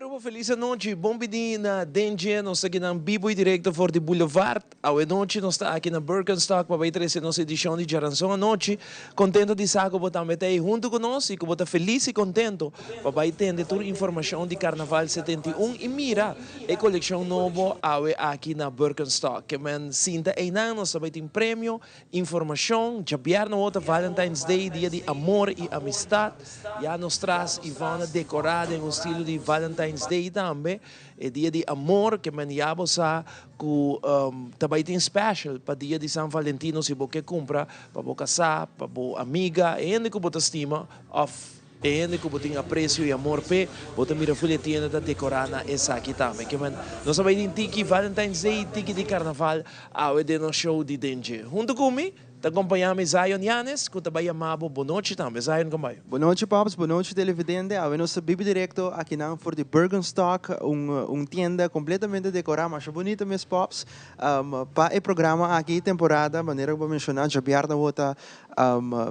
Aruba, felis anochi, bon bini na Den Dje. Nos ta akinan bibo y directo for di Boulevard. Awe nochi nos ta aki na Birkenstock pa bay trece nos edicion di Djaranzon anochi. Contento di sa cu bo tambe ta ey hunto cu nos y cu bo ta felis y contento pa bay tende tur informacion di Carnaval 71 y mira e coleccion nobo awe aki na Birkenstock. Ke men sinta eynan, nos ta bay tin premio, Informacion, Djabièrnè awor ta Valentine's Day, dia di amor y amistad. Ya nos tras Yvonne a decora den un stilo di Valentine's Day tambe. E dia di amor, ke men ya bo sa cu ta bay tin special pa dia di San Valentino si bo ke cumpra pa bo casá, pa bo amiga, e hende cu bo ta stima of E hende ku bo tin apresio i amor p'e, bo ta mira full e tienda ta dekorá na esaki tambe. Ke men, nos a bai den tiki Valentine's Day i tiki di Karnaval awe den nos show di Den Dje. Huntu ku mi ta kompañá mi Zion Yanes ku ta bai yama bo bonochi tambe. Zion, kon bai? Bonochi Pops, bonochi televidente. Awe nos ta bibi direkto akinan for di Birkenstock, un un tienda kompletamente dekorá masha bunita mes Pops. Pa e programa aki temporada manera ku bo a menshoná djabièrnè awor ta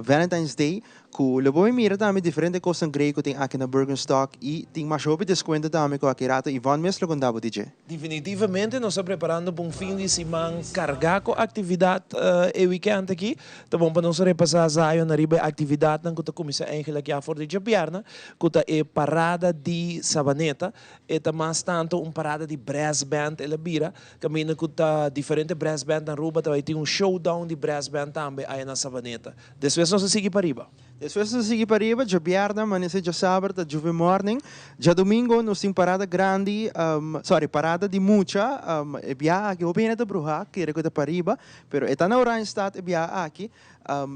Valentine's Day. Ku lo bo mi mira tambe diferente kosnan grei ku tin aki na Birkenstock i tin masha hopi deskuento tambe ku aki rato Yvonne mes lo konta bo di dje. Definitivamente nos ta preparando pa un fin di siman kargá ku aktividat e wikènt aki. Ta bon pa nos repasá Zion ariba e aktividatnan ku ta kuminsá eigenlik ya for di djabièrnè, ku ta e parada di Sabaneta. E ta mas tantu un parada di brass band el a bira, kaminda ku ta diferente brass band na Aruba ta bai tin un showdown di brass band tambe aya na Sabaneta. Despues nos a sigui pariba. Despues nos a sigui pariba, djabièrnè, manese djasabra ta Juve Morning. Djadumingo nos tin parada grandi, sorry, parada di mucha. E biaha aki hopi hende ta bruhá, kere ku e ta pariba, pero e ta na Oranjestad e biaha aki.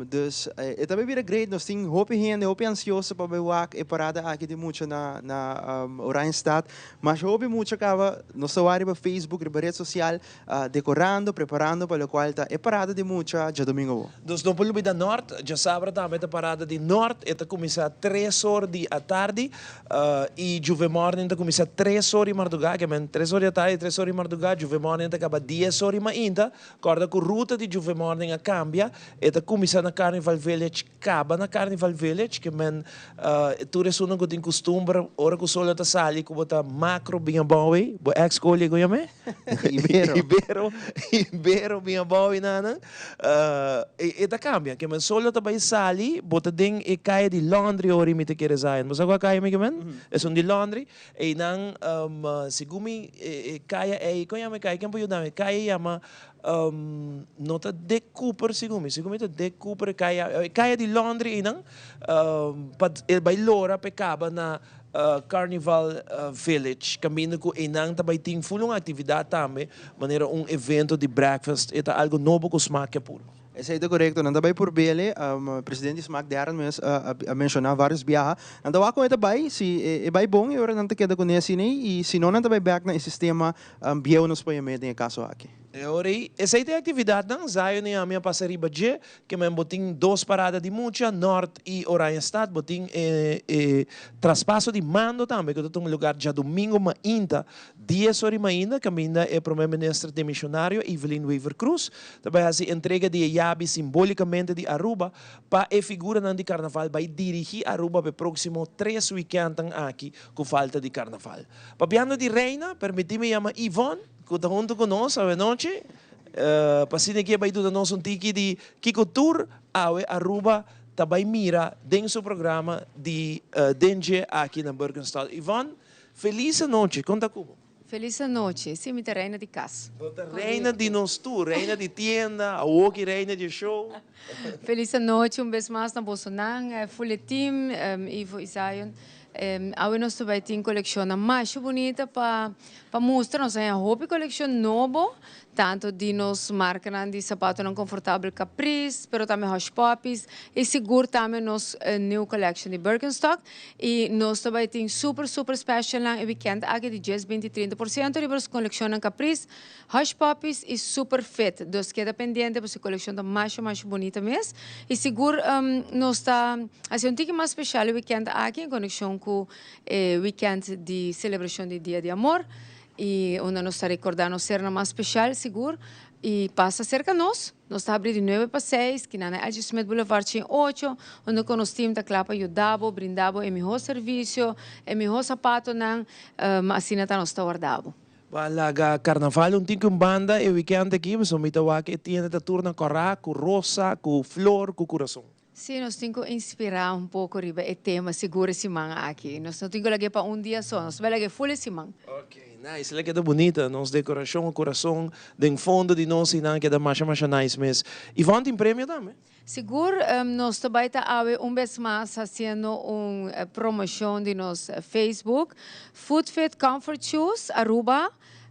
Dus e ta bai bira great, nos tin hopi hende, hopi ansioso pa bai wak e parada aki di mucha na na Oranjestad. Masha hopi mucha kaba, nos ta wak riba Facebook, riba red sosial, Decorando, preparando pa locual ta e parada di mucha djadomingo awo. Dus no por lubida Nort, djasabra tambe ta parada di Nort, e ta cuminsa tres or di atardi y Juve Morning ta cuminsa tres or di marduga, ke men tres or di atardi, tres or di marduga, Juve Morning ta caba dies or di mainta, corda cu ruta di Juve Morning a cambia, e ta cuminsa na Carnival Village Kaba na Carnival Village ke men tur esunnan ku tin kustumber ora ku solo ta sali ku bo ta makro bin abou ei, bo ex kolie ku yam'é? Ibero. Ibero, Ibero bin abou ei nanan. E ta kambia, ke men solo ta bai sali bo ta den e kaya di Laundry ora mi ta kere sa. Bo sa kua kaya mi ke men? Esun di Laundry. Einan segun mi e kaya ei, kon yama e kaya? Ken por yuda mi? E kaya yama No ta Dick Cooper segun mi, segun mi ta Dick Cooper e kaya, e kaya di Laundry einan pa e bai lora pa e kaba na Carnival Village kaminda ku einan ta bai tin ful un aktividat tambe manera un evento di breakfast, e ta algo nobo ku Smaak ke puru. Esei ta korekto, nan ta bai por bele, presidente di Smaak Darren mes a menshoná vários biaha, nan ta wak kon e ta bai, si e bai bon e ora nan ta keda kuné asina ei i si no nan ta bai bèk na e sistema Bieu nos por yam'é den e kaso aki. E ora ei, esei ta e aktividatnan, Zion i ami a pasa riba dje, ke men bo tin dos parada di mucha, Nort i Oranjestad, bo tin e e traspaso di mando tambe ku ta tuma lugar djadumingu mainta, dies ora i mainta, kaminda e Prome Minister demisionario Evelyn Wever-Croes ta bai hasi entrega di e yabi simbolikamente di Aruba pa e figuranan di karnaval bai dirigí Aruba pa e próksimo tres wikèntnan aki ku falta di karnaval. Papiando di Reina, permití mi yama Yvonne, ku ta huntu ku nos awenochi, pa asina ke bai duna nos un tiki di kiko tur awe Aruba ta bai mira den su programa di Den Dje aki na Birkenstad. Yvonne, felis anochi, kon ta ku bo? Felis anochi, si mi ta reina di kas. Bo ta reina di nos tur, reina di tienda, awoki reina di e show. Felis anochi un bes mas na bosonan, full e team, Ivo y Zion. Awe nos ta bai tin kolekshonnan masha bunita pa pa mustra. Nos a haña hopi kolekshon nobo, tantu di nos markanan di sapatonan konfortabel Caprice, pero tambe Hush Puppies i sigur tambe nos new collection di Birkenstock. I nos ta bai tin super super specialnan e wikènt aki di dies, binti, 30% riba nos kolekshonnan Caprice, Hush Puppies i super fit. Dus keda pendiente pasobra e kolekshon ta masha masha bunita mes. I sigur nos ta hasi un tiki mas speshal e wikènt aki en konekshon ku e wikènt di selebrashon di Dia di Amor i unda nos ta rekordá nos sernan mas speshal sigur. Y pasa cerca nos, nos ta habri di nuebe pa seis, kina na LG Smith Boulevard 108, unda cu nos team ta cla pa yuda bo, brinda bo e miho servicio, e miho zapatonan, asina ta nos ta warda bo. Bo a laga carnaval un tin cu un banda e weekend aki, pasobra mi ta wak e tienda ta tur na cora, cu rosa, cu flor, cu curason. Sí, nos tin cu inspira un poco riba e tema sigur e siman aki. Nos no tin cu lag'e pa un dia so, nos ta bay lag'e full e siman. Ok, nice. El a keda bunita. Nos decoracion, curason den fondo di nos y nan a keda masha masha nice mes. Yvonne tin premio tambe? Sigur, nos ta bay ta awe un bes mas haciendo un promocion di nos Facebook, Footfit Comfort Shoes Aruba.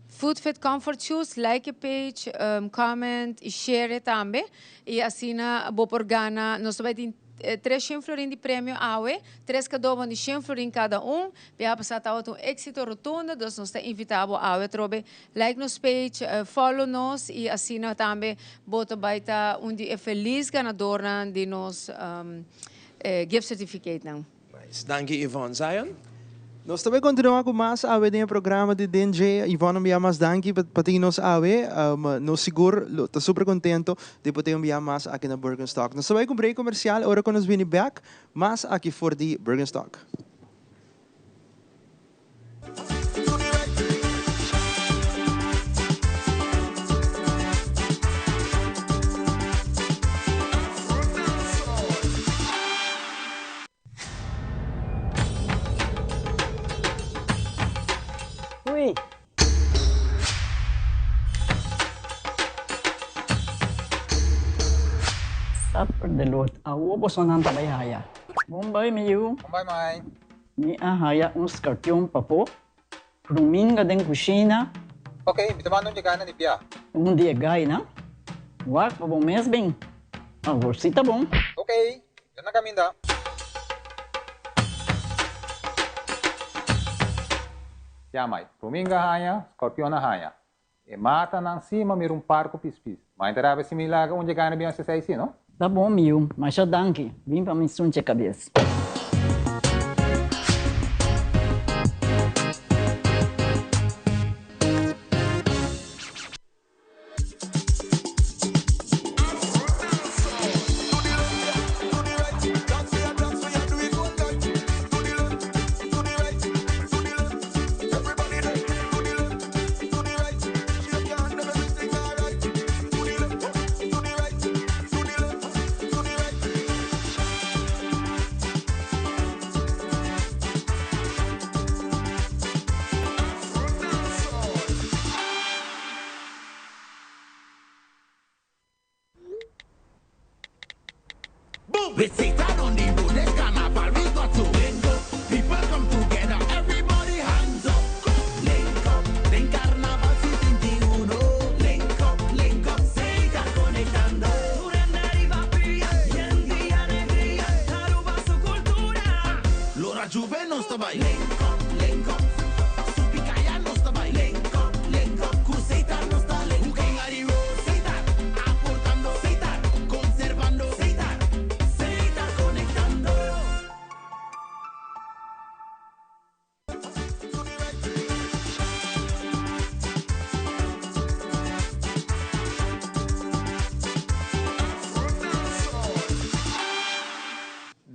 Footfit Comfort Shoes, like e page, comment y share e tambe. Y asina bo por gana, nos ta bay tin 300 florin di premio awe, tres cadeaunan di 100 florin cada un. Biaha pasa tabata un exito rotundo, dus nos ta invita bo awe atrobe like nos page, follow nos y asina tambe bo ta bay ta un di e feliz ganadornan di nos gift certificate nan. Nice. Danki Yvonne. Zion? Nos ta bay continua cu mas awe den e programa di Den Dje. Yvonne, un bia mas danki pa tin nos awe. Nos sigur lo ta super contento di por tin un bia mas aki na Birkenstock. Nos ta bay cu break comercial ora cu nos bini bek mas aki for di Birkenstock. Ui. Supper de lot. Awo bosonan ta bai haya. Bon bai mi yu. Bon bai mai. Mi a haya un skarpion papo. Pruminga den kushina. Ok, mi ta manda un dje gainan di bia. Un di e gainan? Wak pa bo mes bin. Awor si ta bon. Ok, mi ta na kaminda. Ya mai, pruminga haña, skorpion a haña. E matanan si ma mira un par ku pispis. Mai ta rabia si mi laga un dje gana bin hasi esei si, no? Ta bon mi yu, masha danki. Bin pa mi sunche kabes. With Satan on the road, it's carnival, we got to link up. People come together, everybody hands up. Link up, den carnaval si sinti uno. Link up, link up, Satan conectando. Tur hende riba pia, yen di alegria. Aruba su cultura. Lora Juve nos ta bay. Link up, link up. Supicaya nos ta bay. Link up, link up. Cu Satan nos ta link up. King of the road, Satan. Aportando, Satan. Conservando, Satan. Satan conectando.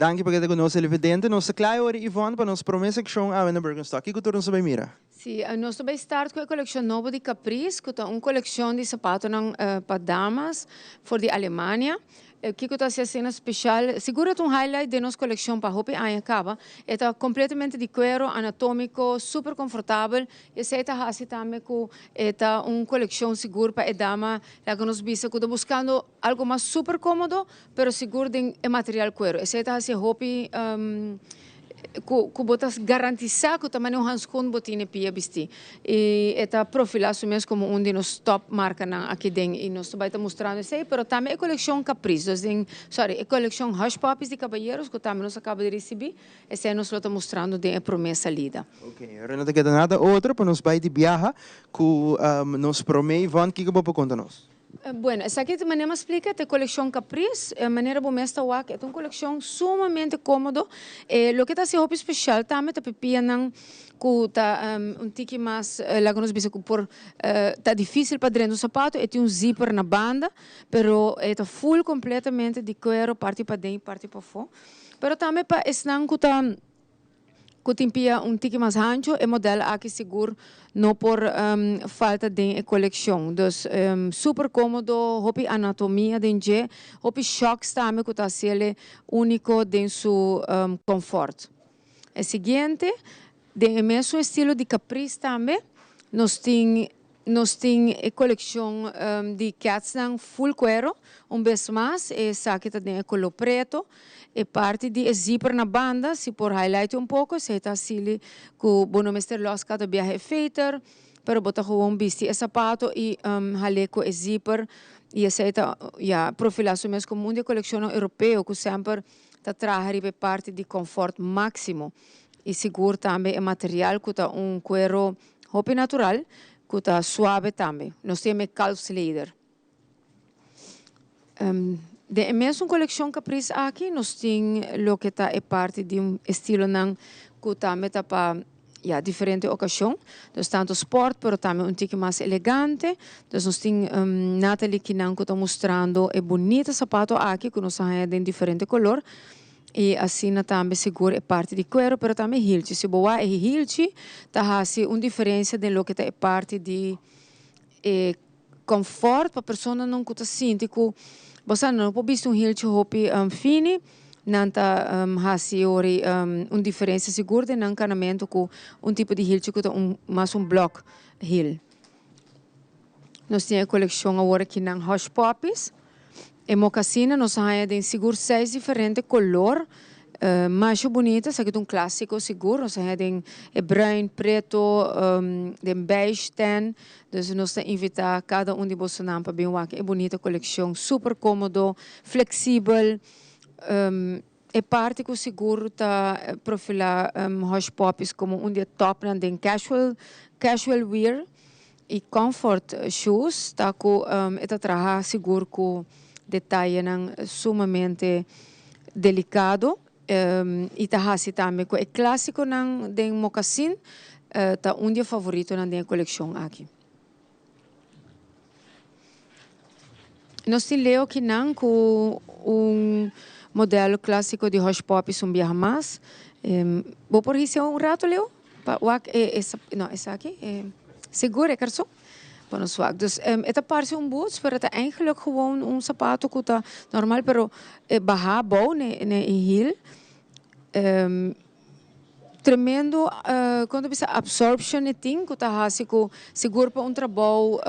Danki pa keda ku nos televidente. Nos ta kla e ora Yvonne pa nos prome sekshon awe na Birkenstock. Kiko tur nos ta bai mira? Sí, nos ta bai start ku e kolekshon nobo di Caprice, ku ta un kolekshon di sapatonan pa damas for di Alemania. Kiko ta hasi asina speshal? Sigur e ta un highlight den nos kolekshon pa hopi aña kaba. E ta kompletamente di kuero, anatómiko, super konfortabel. Esei ta hasi tambe ku e ta un kolekshon sigur pa e dama, laga nos bisa, ku ta buskando algo mas super kómodo, pero sigur den e material kuero. Esei ta hasi hopi ku bo ta garantisá ku ta manera un hanskun bo tin e pia bistí. I e ta profilá su mes komo un di nos tòp markanan aki den i nos ta bai ta mustrando esei, pero tambe e kolekshon Caprice, dus den, sorry, e kolekshon Hush Puppies di kabayeros ku tambe nos a kaba di risibí, esei nos lo ta mustrando den e promé salida. Ok, ora no ta keda nada otro pa nos bai di biaha ku nos promé Yvonne, kiko bo por konta nos? Bueno, esaki ta manera mi a splica, ta e coleccion Caprice. Manera bo mes ta wak, e ta un coleccion sumamente comodo. Loke ta haci hopi special tambe ta pipianan cu ta un tiki mas, laga nos bisa cu por ta dificil pa drenta un sapato, e tin un zipper na banda, pero e ta full completamente di cuero, parti paden y parti pafo. Pero tambe pa esnan cu ta cu tin pia un tiki mas hancho, e model aki sigur no por falta den e coleccion. Dus super comodo, hopi anatomia den dje, hopi shocks tambe cu ta haciele unico den su confort. E siguiente, den e mesun estilo di Caprice tambe, nos tin Nos tin e coleccion di catsnan full cuero. Un bes mas esaki ta den e color preto. E parti di e zipper na banda si por highlight un poco esey ta asili cu bo no mester los cada biaha e veter pero bo ta gewoon bisti e sapato y hale cu e zipper y esey ta ya profila su mes como un di e coleccionnan europeo cu semper ta traha riba e parti di confort maximo y sigur tambe e material cu ta un cuero Hopi natural cu ta suave tambe. Nos tin e kalfsleder. Den e mesun coleccion Caprice aki nos tin loke ta e parti di un estilonan cu tambe ta pa ya diferente ocasion. Dus tanto sport pero tambe un tiki mas elegante. Dus nos tin Natalie kinan cu ta mustrando e bunita sapato aki cu nos a haya den diferente color. I asina tambe sigur e parti di kuero, pero tambe hilchi. Si bo wak e hilchi ta hasi un diferensia den loke ta e parti di e comfort pa personanan ku ta sinti ku bo sa nan no por bisti un hilchi hopi fini, nan ta hasi ori un diferensia sigur den nan kanamentu ku un tipo di hilchi ku ta un mas un blok hil. Nos tin e kolekshon awor aki nan Hush Puppies. E mocasina nos a haña den sigur seis diferente kolor. Masha bunita, esaki ta un klasiko sigur. Nos a haña den e bruin, preto, den beige, tan. Dus nos ta invita kada un di bosonan pa bin wak e bunita kolekshon. Super komodo, fleksibel. E parti ku sigur ta profilá Hush Puppies komo un di e topnan den casual casual wear i comfort shoes ta ku e ta traha sigur ku detayenan sumamente delikado i ta hasi tambe ku e klásikonan den mokasin ta un di e favoritonan den e kolekshon aki. Nos tin leo kinan ku un modelo klasiko di Hush Puppies un biaha mas. Bo por hisia un rato Leo? Pa wak e e no esaki e sigur e karson pa nos wak. Dus e ta parse un boots pero e ta eigenlijk gewoon un sapato ku ta normal pero e baha abou n'e n'e heel. Tremendo kon ta bisa absorption e tin ku ta hasi ku sigur pa un trabou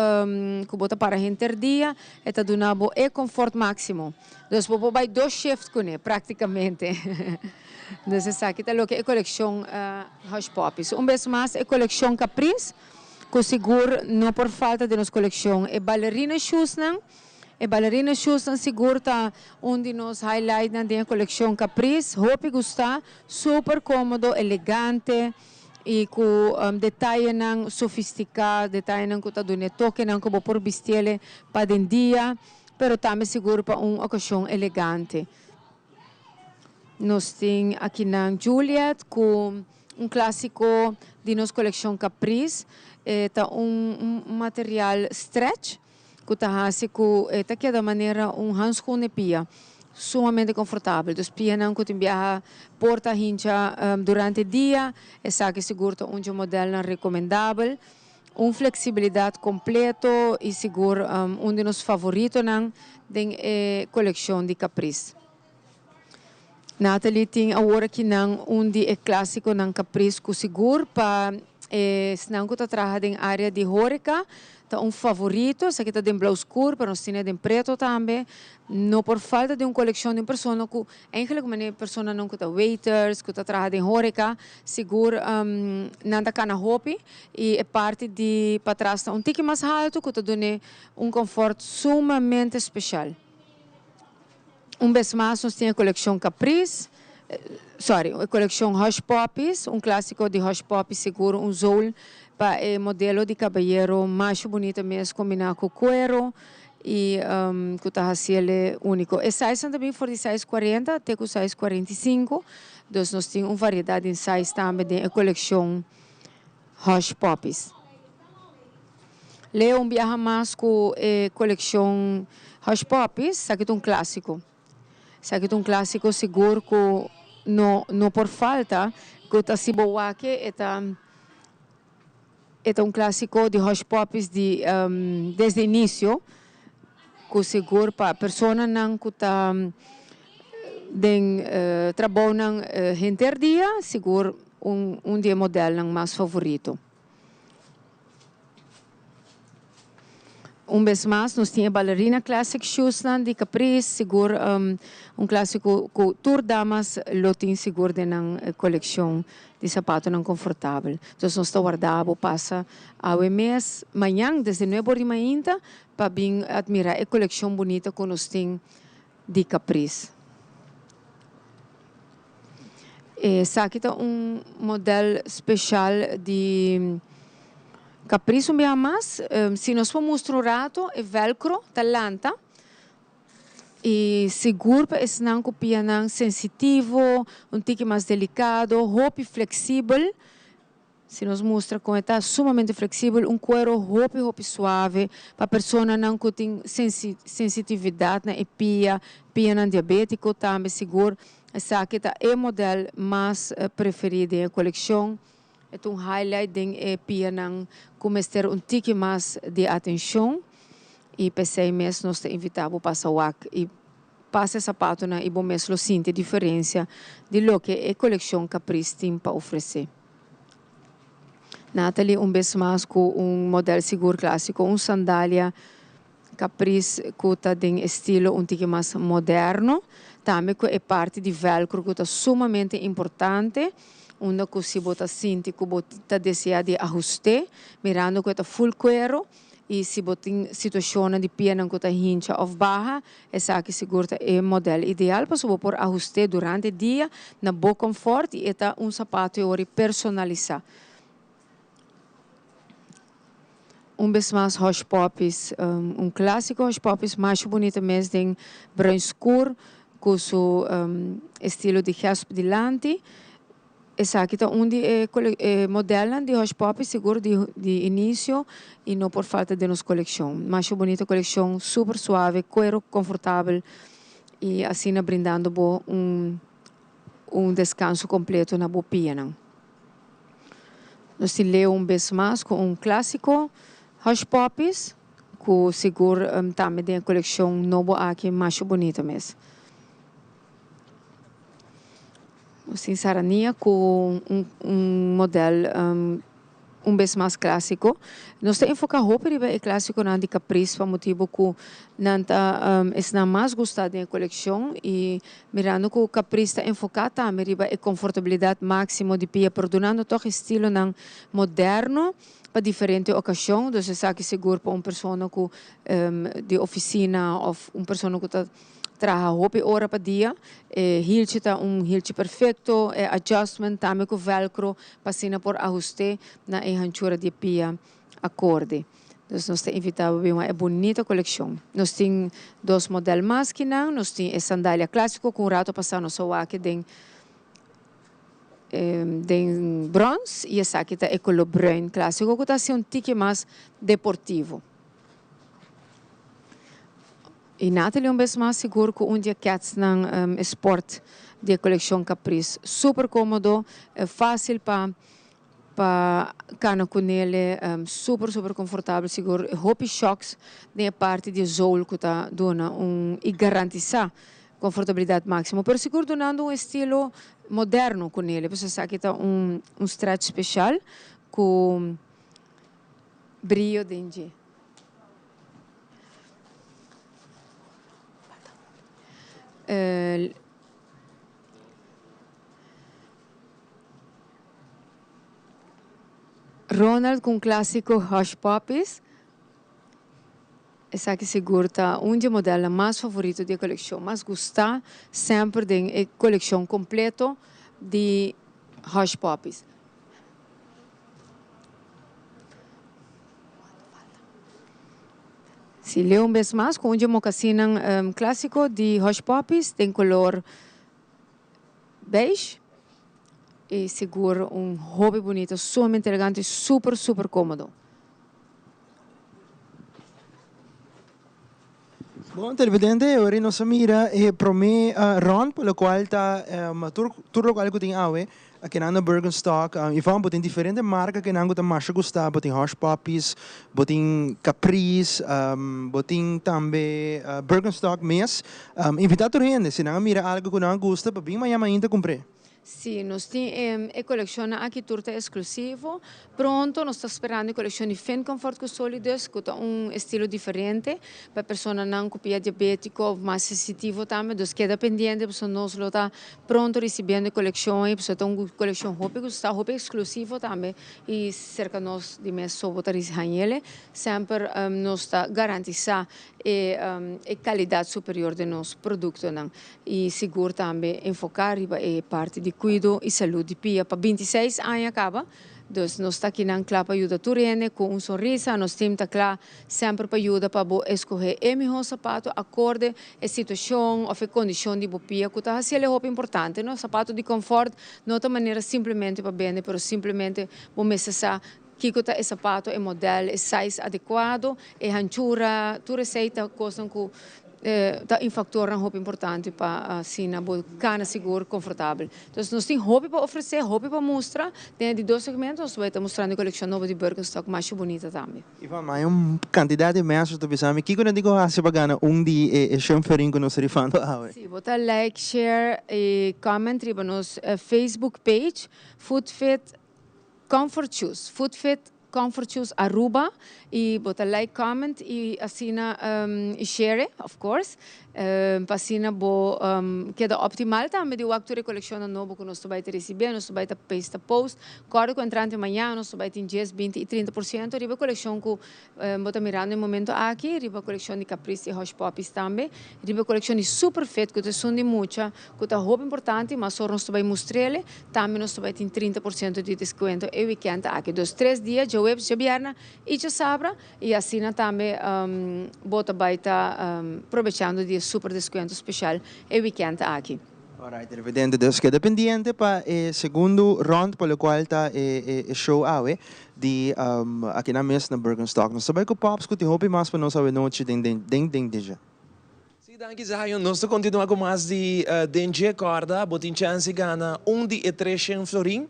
ku bo ta para henter dia e ta duna bo e confort maximo. Dus bo por bai dos shift kuné praktikamente. Dus esaki ta loke e kolekshon Hush Puppies. Un bes mas e kolekshon Caprice ku sigur no por falta den nos kolekshon. E ballerina shoesnan. E ballerina shoesnan sigur ta un di nos highlightnan den e kolekshon Caprice. Hopi gusta, super komodo, elegante i ku detayenan sofistiká, detayenan ku ta duna e tokenan ku bo por bistiel pa den dia, pero tambe sigur pa un okashon elegante. Nos tin akinan Juliet ku un klasiko di nos kolekshon Caprice. E ta un material stretch. Ku ta hasi ku e ta keda manera un hanskun di pia, sumamente konfortabel. Dus pianan ku tin biaha por ta hincha durante dia, esaki sigur ta un dje modelnan rekomendabel. Un fleksibilidat kompleto i sigur un di nos favoritonan den e kolekshon di Caprice. Nathalie tin awor akinan un di e klasikonan Caprice ku sigur pa esnan ku ta traha den área di hóreka ta un favorito. Esaki ta den blou skur pero nos tin e den preto tambe. No por falta den un kolekshon di un persona ku eigenlijk manera e personanan ku ta waiters, ku ta traha den hóreka sigur nan ta kana hopi i e parti di patras ta un tiki mas haltu ku ta dun'é un konfòrt sumamente speshal. Un bes mas nos tin e kolekshon Caprice, sorry, e kolekshon Hush Puppies, un klasiko di Hush Puppies sigur un zool pa e modelo di kabayero masha bunita mes kombiná ku kuero. y cu ta haciele unico. E sizenan ta bin for di size 40 te cu size 45, dus nos tin un variedad den size tambe den e coleccion Hush Puppies. Leo un biaha mas cu e coleccion Hush Puppies, esaki ta un clasico. Esaki ta un clasico sigur cu no no por falta, cu ta si bo wak e ta e ta un clasico di Hush Puppies di desde inicio, cu sigur pa personanan cu ta den trabounan henter dia, sigur un un di e modelnan mas favorito. Un bes mas nos tin e Ballerina Classic Shoesnan di Caprice, sigur un clasico cu tur damas lo tin sigur den nan coleccion di zapatonan confortabel. Entonces nos ta warda bo pasa awe mes, mañan desde nuebe or di mainta pa bin admira e coleccion bunita cu nos tin di Caprice. Esaki ta un model special di Caprice un biaha mas. Si nos por mustra un rato e velcro ta lanta y sigur pa esnan cu pianan sensitivo, un tiki mas delicado, hopi flexibel. Si nos mustra con e ta sumamente flexibel, un cuero hopi hopi suave pa personanan cu tin sensitividad na e pia, pianan diabetico tambe sigur esaki ta e model mas preferi den e coleccion. E ta un highlight den e pianan cu mester un tiki mas di atencion y p'esey mes nos ta invita bo pasa wak y pasa e sapatonan y bo mes lo sinti e diferencia di loke e coleccion Caprice tin pa ofrece. Natalie un bes mas cu un model sigur clasico, un sandalia Caprice cu ta den estilo un tiki mas moderno, tambe cu e parti di velcro cu ta sumamente importante, unda cu si bo ta sinti cu bo ta desea di ahuste, mirando cu e ta full cuero, y si bo tin situacionnan di pianan cu ta hincha of baha, esaki sigur ta e model ideal pasobra bo por ahuste durante dia na bo confort y e ta un sapato e ora personalisa. Un bes mas Hush Puppies, un clasico Hush Puppies masha bunita mes den bruin scur cu su estilo di gesp dilanti. Esaki ta un di e e modelnan di Hush Puppy sigur di di inicio y no por falta den nos coleccion. Masha bunita coleccion, super suave, cuero confortabel y asina brindando bo un un descanso completo na bo pianan. Nos tin leo un bes mas cu un clasico Hush Puppies cu sigur tambe den e coleccion nobo aki masha bunita mes. Nos tin Sarania cu un model un bes mas clasico. Nos ta enfoca hopi riba e clasiconan di Caprice pa motibo cu nan ta esnan mas gusta den e coleccion y mirando cu Caprice ta enfoca tambe riba e confortabilidad maximo di pia pero dunando toch estilonan moderno pa diferente ocasion. Dus esaki sigur pa un persona cu di oficina of un persona cu ta Traha hopi ora pa dia. E hilchi ta un hilchi perfecto, e adjustment tambe cu velcro pa asina por ahuste na e hanchura di e pia acorde. Dus nos ta invita bo bin wak e bunita coleccion. Nos tin dos model mas ki nan, nos tin e sandalia clasico cu un rato pasa nos a wak den den brons y esaki ta e color bruin clasico cu ta haci un tiki mas deportivo. Y Natalie un bes mas sigur cu un di e catsnan sport di e coleccion Caprice. Super comodo, facil pa pa cana cu nele, super super confortabel sigur. Hopi shocks den e parti di e zool cu ta duna un y garantisa confortabilidad maximo. Pero sigur dunando un estilo moderno cu nele, pasobra esaki ta un un stretch special cu briyo den dje. Ronald cu un clasico Hush Puppies. Esaki sigur ta un di e modelnan mas favorito di e coleccion, mas gusta semper den e coleccion completo di Hush Puppies. Si, leu un bes mas cu un dje mocasinnan clasico di Hush Puppies den color beige y sigur un hopi bunito, sumamente elegante y super super comodo. Bon, televidente, ora nos a mira e prome rond, pa locual ta tur tur locual cu tin awe akinan na Birkenstock. Yvonne, bo tin diferente marca kinan cu ta masha gusta, bo tin Hush Puppies, bo tin Caprice, bo tin tambe Birkenstock mes. Invita tur hende, si nan a mira algo cu nan a gusta, pa bin maña mainta cumpr'e. Sí, nos tin e kolekshonnan aki tur ta eksklusivo. Pronto nos ta sperando e kolekshon di Fin Comfort ku Solidus ku ta un estilo diferente pa e personanan ku pia diabétiko òf mas sensitivo tambe. Dus keda pendiente pasobra nos lo ta pronto risibiendo e kolekshon ei pasobra ta un kolekshon hopi gustá, hopi eksklusivo tambe i serka nos di mes so bo ta hañ'el. Semper nos ta garantisá e kalidat superior den nos produktonan. Y sigur tambe enfoca riba e parti di cuido y salud di pia pa 26 aña caba. Dus nos ta akinan cla pa yuda tur hende cu un sonrisa. Nos team ta cla semper pa yuda pa bo escoge e miho sapato acorde e situacion of e condicion di bo pia cu ta haciel e hopi importante. No, sapato di confort no ta manera simplemente pa bende pero simplemente bo mester sa kico ta e sapato, e model, e size adecuado, e hanchura, tur esey ta cosnan cu ta un factornan hopi importante pa asina bo cana sigur confortabel. Entonces nos tin hopi pa ofrece, hopi pa mustra. Den e di dos segmento nos ta bay ta mustrando e coleccion nobo di Birkenstock masha bunita tambe. Ivan, ma hay un cantidad di mensas ta bisa mi kico nan tin cu haci pa gana un di e shenferin cu nos ta rifando awe? Si, bo ta like, share y comment riba nos Facebook page Footfit Comfort Shoes, Footfit Comfort Shoes Aruba y bo ta like, comment y asina y share of course pa asina bo keda optimal tambe di wak tur e coleccionnan nobo cu nos ta bay ta ricibi, nos ta bay ta paste post. Corda cu entrante mañana nos ta bay tin dies, binti y 30% riba e coleccion cu Bo ta mirando e momento aki riba coleccion di Caprice y Hush Puppies tambe, riba e coleccion di Super Fit cu ta esun di mucha cu ta hopi importante, mas ora nos ta bay mustrele, tambe nos ta bay tin 30% di descuento e weekend aki. Dus tres dia, djaweps, djabierna y djasabra, y asina tambe bo ta bay ta probechando di e super descuento special e weekend aki. Alright, televidente, dus keda pendiente pa e segundo rond pa locual ta e show awe di akinan mes na Birkenstock. Nos ta bai cu Pops cu tin hopi mas pa nos awe nochi den den den den dje. Sí, danki Zion. Nos ta continua cu mas di Den Dje. Corda, bo tin chance di gana un di e tres shen florin.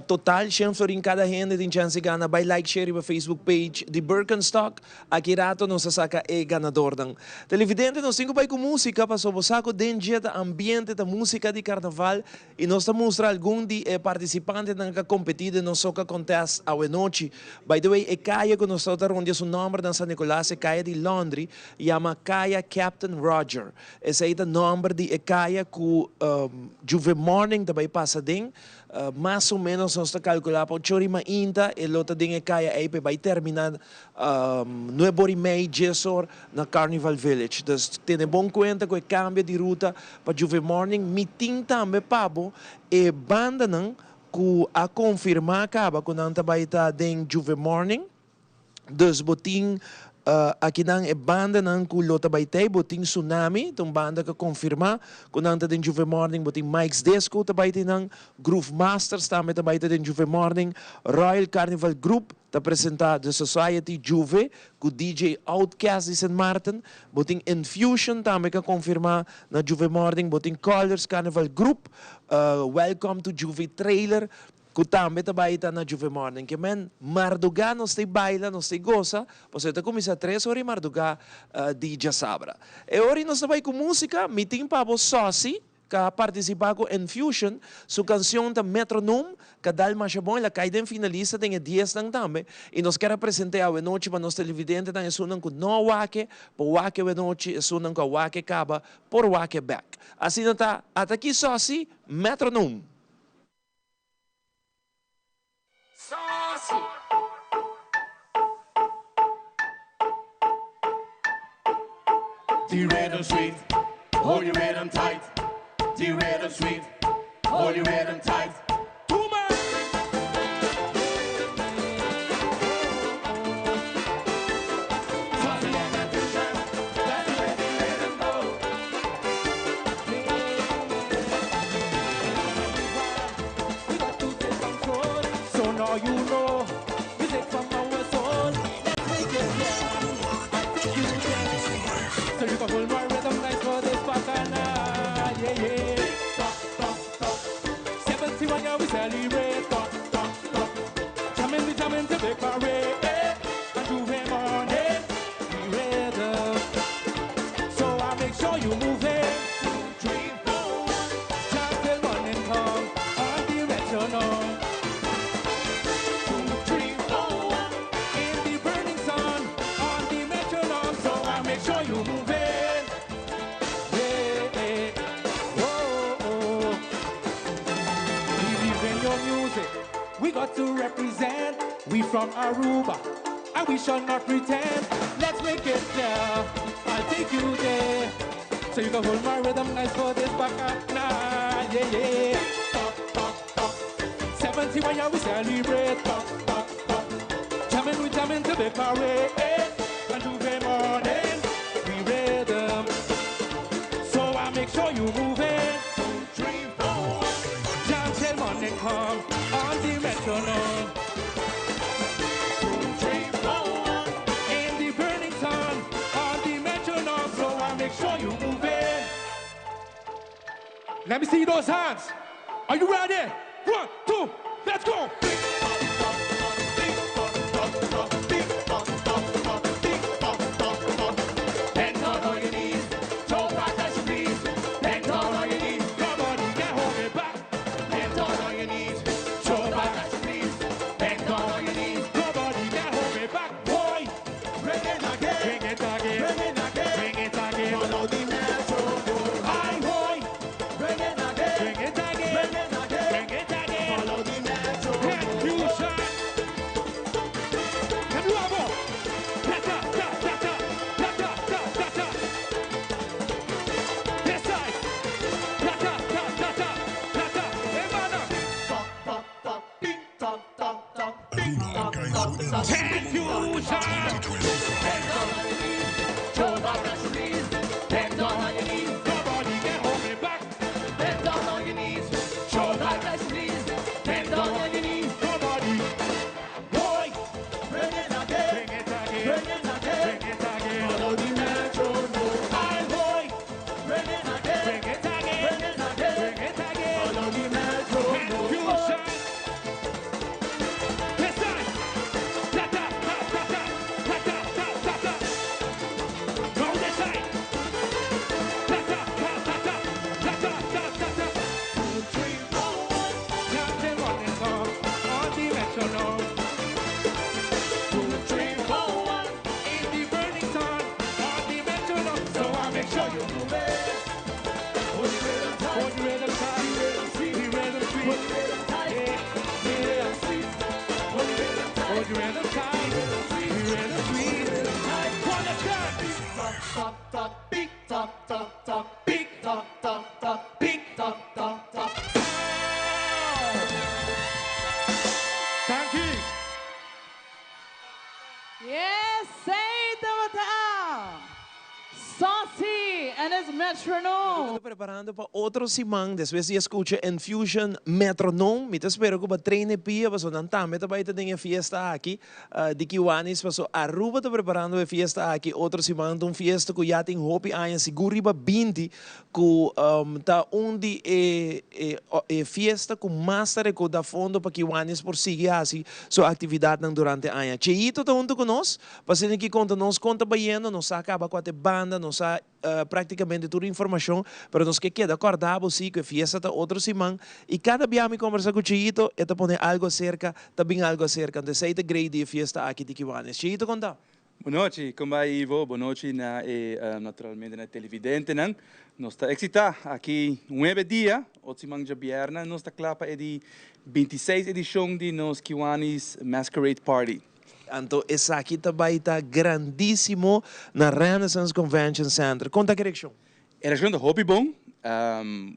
Total shen florin cada hende tin chance di gana. Bai like, share riba Facebook page di Birkenstock. Aki rato nos a saca e ganadornan. Televidente, nos tin cu bay cu musica paso bo sa cu den dje ta ambiente, ta musica di carnaval y nos ta mustra algun di e participantenan cu a competi den nos Soca Contest awenochi. By the way, e caya cu nos ta rondia su nomber na San Nicolas, e caya di Laundry, yama Caya Captain Roger. Esey ta nomber di e caya cu Juve Morning ta bay pasa den. Mas o menos nos ta calcula pa ocho ori mainta e lo ta den e caya ey pa e bay termina Nuebe ora i mei, djes or, na Carnival Village. Dus tene bon kuenta ku e kambio di ruta pa Juve Morning. Mi tin tambe pa bo e bandanan ku a konfirmá kaba ku nan ta bai ta den Juve Morning. Dus bo tin akinan e bandanan ku lo ta bai tei. Bo tin Tsunami, ta un banda ku a konfirmá ku nan ta den Juve Morning. Bo tin Mike's Disco ta bai tei nan. Groove Masters tambe ta bai ta den Juve Morning. Royal Carnival Group Ta presenta The Society Juve cu DJ Outkast di Sint Maarten. Bo tin Infusion tambe ca confirma na Juve Morning. Bo tin Colors Carnival Group, Welcome to Juve Trailer cu tambe ta bay ta na Juve Morning. Ke men marduga nos ta baila, nos ta goza, pasobra e ta cuminsa tres ora y marduga di djasabra. E ora nos ta bay cu musica, mi tin pa bo Saucy. Ka partisipá ku Enfusion, su kansion ta Metronome, ka dal masha bon, el a kai den finalista den e diesnan tambe, i nos ker a present'é awenochi pa nos televidentenan, esunnan ku no a wak-e, por wak-e awenochi, esunnan ku a wak-e kaba, por wak-e bèk. Asina ta, ata aki Saucy, Metronome! Saucy! The rhythm sweet, hold your rhythm tight. The rhythm sweet, hold your rhythm tight. Tuma! So now you know, music from our soul. Let's make it clear. I take you there. So you can hold my rhythm nice for this bacchanal. Yeah. Tock, tock, tock. 71 year we celebrate. Tock, tock, tock. Jamming, we jamming to big parade. And J'ouvert morning, we rhythm. So I make sure you move it. 2, 3, 4. Jam till morning come on the metronome. 2, 3, 4. In the burning sun on the metronome. So I make sure you move it. Yeah. Oh. We believe in your music. We got to represent. We from Aruba, and we shall not pretend. Let's make it clear. I'll take you there. So you can hold my rhythm nice for this bacchanal. Yeah. Tock, tock, tock. 71 year we celebrate. Tock, tock, tock. Jamming, we jamming to big parade. And J'ouvert morning, we rhythm. So I make sure you move it. 2, 3, 4. Jam till morning come on the metronome. 2, 3, 4. In the burning sun on the metronome. So I make sure you move it. Let me see those hands. Are you ready? 1, 2, let's go. Big, tock, tock, tock, big, tock, tock, tock, big, tock, tock, tock, big, tock, tock, tock. Bend down on your knees, throw back as you please. Bend down on your knees, nobody can hold me back. Bend down on your knees, throw back as you please. Bend down on your knees, nobody can hold me back. Boy, Bring it again. Bring it again, Bring it again. Bring it again. Follow the metronome. I boy, Bring it again. Bring it again, Bring it again. Bring it again. Follow the metronome. Confusion. Let me have Ta ta ta ta ta ta ta ta ta ta. This side. Ta ta ta ta ta ta ta. Hey, man. Tock, tock, tock, tick, tock, tock, tock, tick, tock, tock, tock. Confusion. Bend down on your knees, throw back as you please. Bend down on your knees, Nobody can hold me back. Bend down on your knees, throw back as you please. Bend down on your knees, Nobody. Boy, bring it again, bring it again, bring it again. Bring it again. Follow the metronome. I boy, Bring it again, bring it again, bring it again. Bring it again. Follow the metronome. Confusion. This side. Ta ta ta ta ta ta ta ta ta ta. Go this side. Ta ta ta ta ta ta ta ta ta ta. 2, 3, 4. Jam till morning come on the metronome. 2, 3, 4. In the burning sun on the metronome. So I make sure you move it. Hold the rhythm tight. Hold the rhythm tight. The rhythm sweet. The rhythm Hold sweet. the rhythm tight. Yeah. Sweet. Hold the rhythm tight. Hold the rhythm tight. The rhythm sweet. Come on, let's go. Tock, tock, tock, tick, tock, tock, tock, Big, tock, tock, tock, big. Tock, tock, tock. Thank you. Yes, say the Saucy and his metronome. Ta preparando pa otro siman, despues di scucha Infusion Metronome. Mi ta spera cu bo a train pia, paso nan tambe ta bay tin fiesta aki, di Kiwanis, paso Aruba ta preparando e fiesta aki, otro siman, un fiesta cu ya tin hopi aña, sigur riba 20, cu ta un di e fiesta cu mas ta recauda fondo pa Kiwanis por sigui asina su actividad durante aña. Cheito ta hunto cu nos, pa aki conta nos con ta bayendo, nos a caba cu e banda, nos a practicamente tur informacion, pero nos kier keda corda bo cu e fiesta ta otro siman y cada dia mi combersa cu Cheito, e ta pone algo cerca, tambe algo cerca. Anto, esey ta great di fiesta aki di Kiwanis. Cheito, conta. Bon nochi, con ta bay, Ivo? Bon nochi na, naturalmente na televidente. Nan. Nos ta excita aki 9 dia, otro siman diabierna, nos ta cla pa e di 26 edicion di nos Kiwanis Masquerade Party. Anto, esaki tambe ta grandisimo na Renaissance Convention Center. Conta e reaccion. E reaccion ta hopi bon.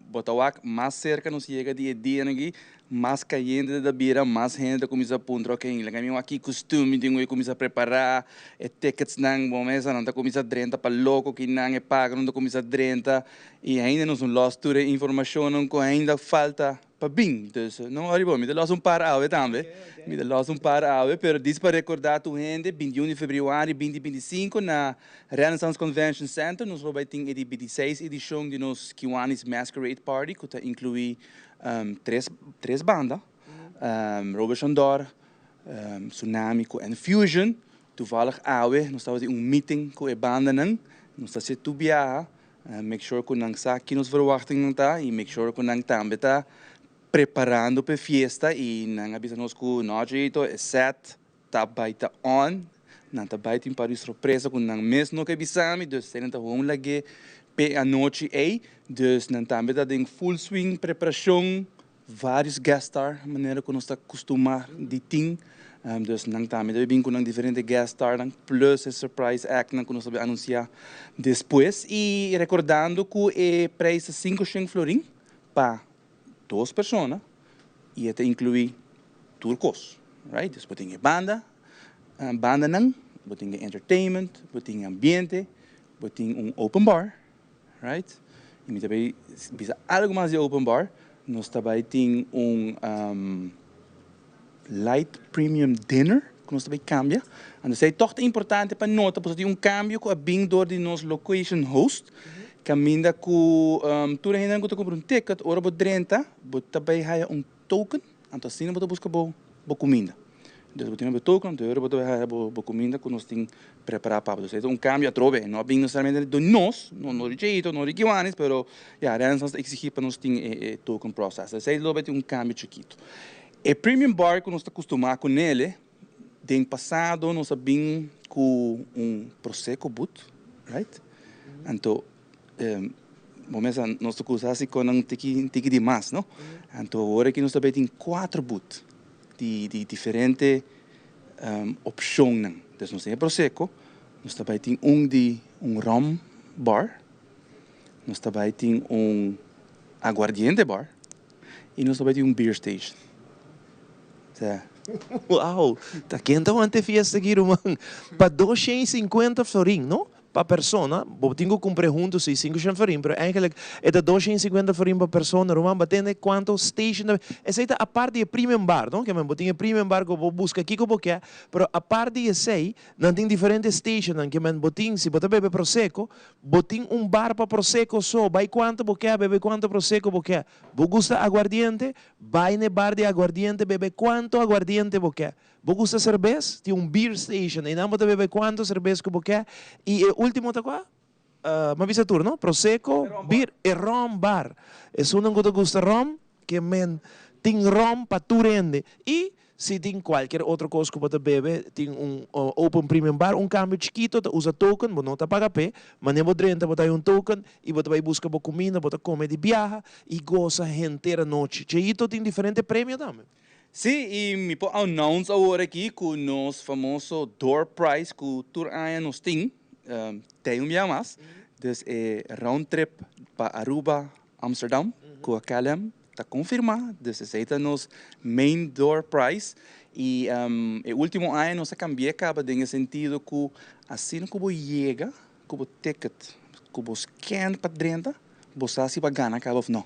Bo ta wak mas cerca nos yega di dia aki, mas cayente ta bira, mas hende cuminsa puntra, ok, laga mi aki costume, tin cu cuminsa prepara, e tickets nan, bon, mesa nan ta cuminsa drenta pa loco cu nan e paga, nan ta cuminsa drenta, y ainda nos no los tur informacion, cu ainda falta. pa bin. Dus no worry bo, mi ta los un par awe tambe. Mi ta los un par awe, pero dis pa recorda tur hende, 21 di februari 2025 na Renaissance Convention Center nos lo bay tin e di 26 edicion di nos Kiwanis Masquerade Party, cu ta inclui tres banda, Robert Chandor, Tsunami cu Enfusion. Toevallig awe nos tabatin un meeting cu e bandanan, nos ta haci tur biaha, make sure cu nan sa ki nos verwachtingnan ta y make sure cu nan tambe ta preparando p'e fiesta y nan a bisa nos cu no Cheito, e set ta bay ta on, nan ta bay tin par di sorpresa cu nan mes no ke bisa mi, dus esei nan ta gewoon lag'e p'e anochi ey, dus nan tambe ta den full swing preparacion. Varios guest star manera cu nos ta custuma di tin, dus nan tambe ta bin cu nan diferente guest starnan plus e surprise actnan cu nos ta bin anuncia despues. Y recordando cu e prijs ta 500 florin pa dos persona y e ta inclui tur cos, right? Dus bo tin e banda, bandanan, bo tin e entertainment, bo tin e ambiente, bo tin un open bar. Right? Y mi ta bay bisa algo mas di open bar. Nos ta bay tin un light premium dinner cu nos ta bay cambia. Anto esey toch ta importante pa nota pasobra tin un cambio cu a bin door di nos location host. Caminda cu tur e hendenan cu ta cumpra un ticket, ora bo drenta bo ta bay haya un token. Anto asina bo ta busca bo cuminda. Dus bo tin bo token, anto ora bo ta haya bo cuminda cu nos tin prepara pa bo. Dus e ta un cambio atrobe, no a bin necesariamente di nos, no di Cheito, no di Kiwanis, pero ya, Renaissance ta exigi pa nos tin e token process. Esey lo bay tin un cambio chikito. E premium bar cu nos ta custuma cu nele, den pasado nos a bin cu un Prosecco booth, right? Anto Bo mesa nos ta kusa hasi kon nan tiki tiki di mas no. Anto awor aki nos ta bay tin kuater but di di diferente opshonnan. Des nos tin e prosecco, nos ta bay tin un di un rum bar, nos ta bay tin un aguardiente bar y nos ta bay tin un beer station. Sea. Wow! Ta ken ta wanta e fiesta aki ruman? Pa 250 florin no? Pa persona, bo tin ku kumpr'é huntu si, 500 florin, pero eigenlijk e ta 250 florin pa persona, ruman, bo tende kuantu station ta, esei ta apart di e premium bar, no? Kiamen bo tin e premium bar ku bo buska kiko bo ke, pero apart di esei, nan tin diferente stationnan, kiamen bo tin, si bo ta bebe prosecco, bo tin un bar pa prosecco so, bai kuantu bo ke, bebe kuantu prosecco bo ke. Bo gusta aguardiente, bai na e bar di aguardiente bebe kuantu aguardiente bo ke. Bo gusta serbes? Tin un beer station. Einan bo ta bebe kuantu serbes ku bo ke. I e ultimo ta kua? M'a bisa tur, no? Prosecco, beer, e rum bar. Esunnan ku ta gusta rum, ke men tin rum pa tur hende. I si tin kualkier otro kos ku bo ta bebe, tin un open premium bar, un kambio chikito, ta usa token, bo no ta paga p'e. Manera bo drenta bo ta haña un token i bo ta bai buska bo kuminda, bo ta kome di biaha i gosa henter anochi. Cheito tin diferente premio tambe. Sí, y mi por announce awor aki cu nos famoso door prize cu tur aña nos tin, tei un bia mas. Dus e round trip pa Aruba, Amsterdam cu KLM ta confirma. Dus esey ta nos main door prize. Y e ultimo aña nos a cambia caba den e sentido cu asina cu bo yega cu bo ticket, cu bo scan pa drenta, bo sa si bo a gana caba of no.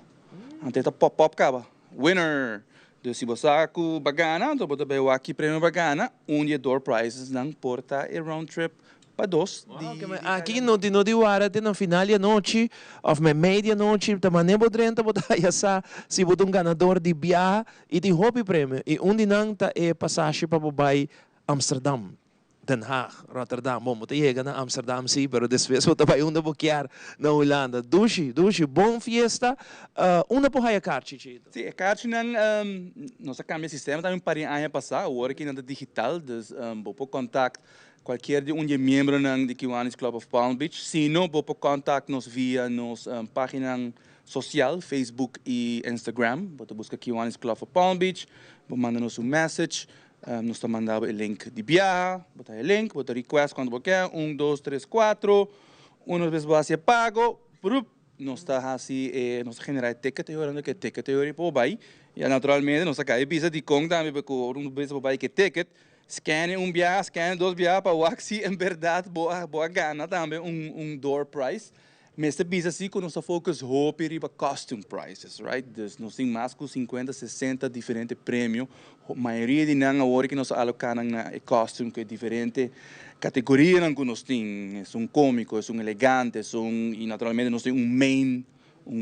Anto e ta pop up caba. Winner! Dus si bo sa cu bo a gana, anto bo ta bay wak ki premio bo a gana. Un di e door prizes nan por ta e round trip pa dos di Oke, aki no tin no di wara te na final di anochi of meimei di anochi. Ta mane bo drenta bo ta haya sa si bo ta un ganador di biaha y tin hopi premio. Y un di nan ta e pasashi pa bo bay Amsterdam. Den Haag, Rotterdam. Bon, bo ta yega na Amsterdam sí, pero despues bo ta bai unda bo kier na Hulanda. Dushi, dushi, bon fiesta. Unda por haya karchi, Chito? Sí, e karchinan, nos a kambia e sistema tambe un par di aña pasá. Awor aki nan ta digital, dus bo por kontakt kualkier di un di e miembronan di Kiwanis Club of Palm Beach. Si no, bo por kontakt nos via nos páginanan sosial, Facebook i Instagram. Bo ta buska Kiwanis Club of Palm Beach, bo manda nos un message. Nos ta manda bo e link di biaha, bo ta e link, bo ta request cuanto bo ke, un, dos, tres, cuatro, uno bes bo haci e pago, prup, nos ta haci e, nos ta genera e ticket e ora, e ticket e ora y por bay, ya naturalmente nos ta cay bisa dicon tambe pasobra ora un bes bo bay cu e ticket, scan e un biaha, scan e dos biaha pa wak si en berdad bo a bo a gana tambe un un door prize. Mester bisa si ku nos ta focus hopi riba costume prizes, right? Dus nos tin mas ku 50, 60 diferente premio. Mayoria di nan awor ku nos a aloká nan na e costume ku e diferente kategorianan ku nos tin. Esun kómiko, esun elegante, esun i naturalmente nos tin un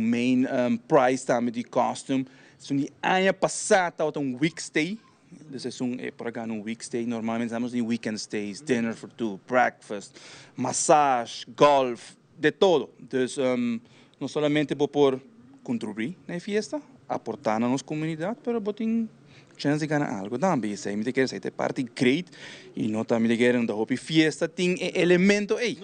main prize tambe di costume. Esun di aña pasá tabata un week stay. Dus esun por gana un week stay. Normalmente nos tin weekend stays, dinner for two, breakfast, massage, golf, de todo. Dus no solamente bo por kontribuí na e fiesta, aportá na nos komunidat, pero bo tin chèns di gana algu tambe. Esei mi ta kere, esei ta parti great i no tambe ta kere no hopi fiesta tin e elemento ei.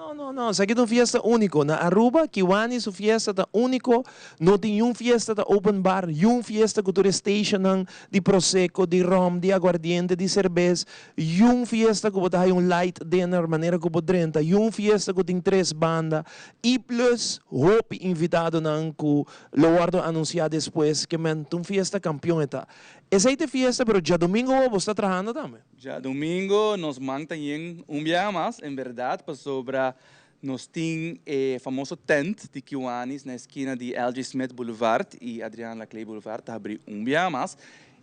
No, no, no. Esaki ta un fiesta úniko. Na Aruba, Kiwanis su fiesta ta úniko. No tin un fiesta ta open bar, un fiesta ku tur station di prosecco, di rom, di aguardiente, di serbes. Un fiesta ku bo ta un light dinner, manera ku bo drenta. Un fiesta ku tin tres banda. I plus hopi invitadonan ku lo wòrdu anunsiá despues ke men un fiesta kampeon e ta. Esei ta e fiesta, pero djadumingu bo ta trahando tambe. Djadumingu nos man ta yen un biaha mas, en berdat, pasobra nos tin e famoso tent di Kiwanis na eskina di L.G. Smith Boulevard i Adriaan Laclé Boulevard ta habrí un biaha mas.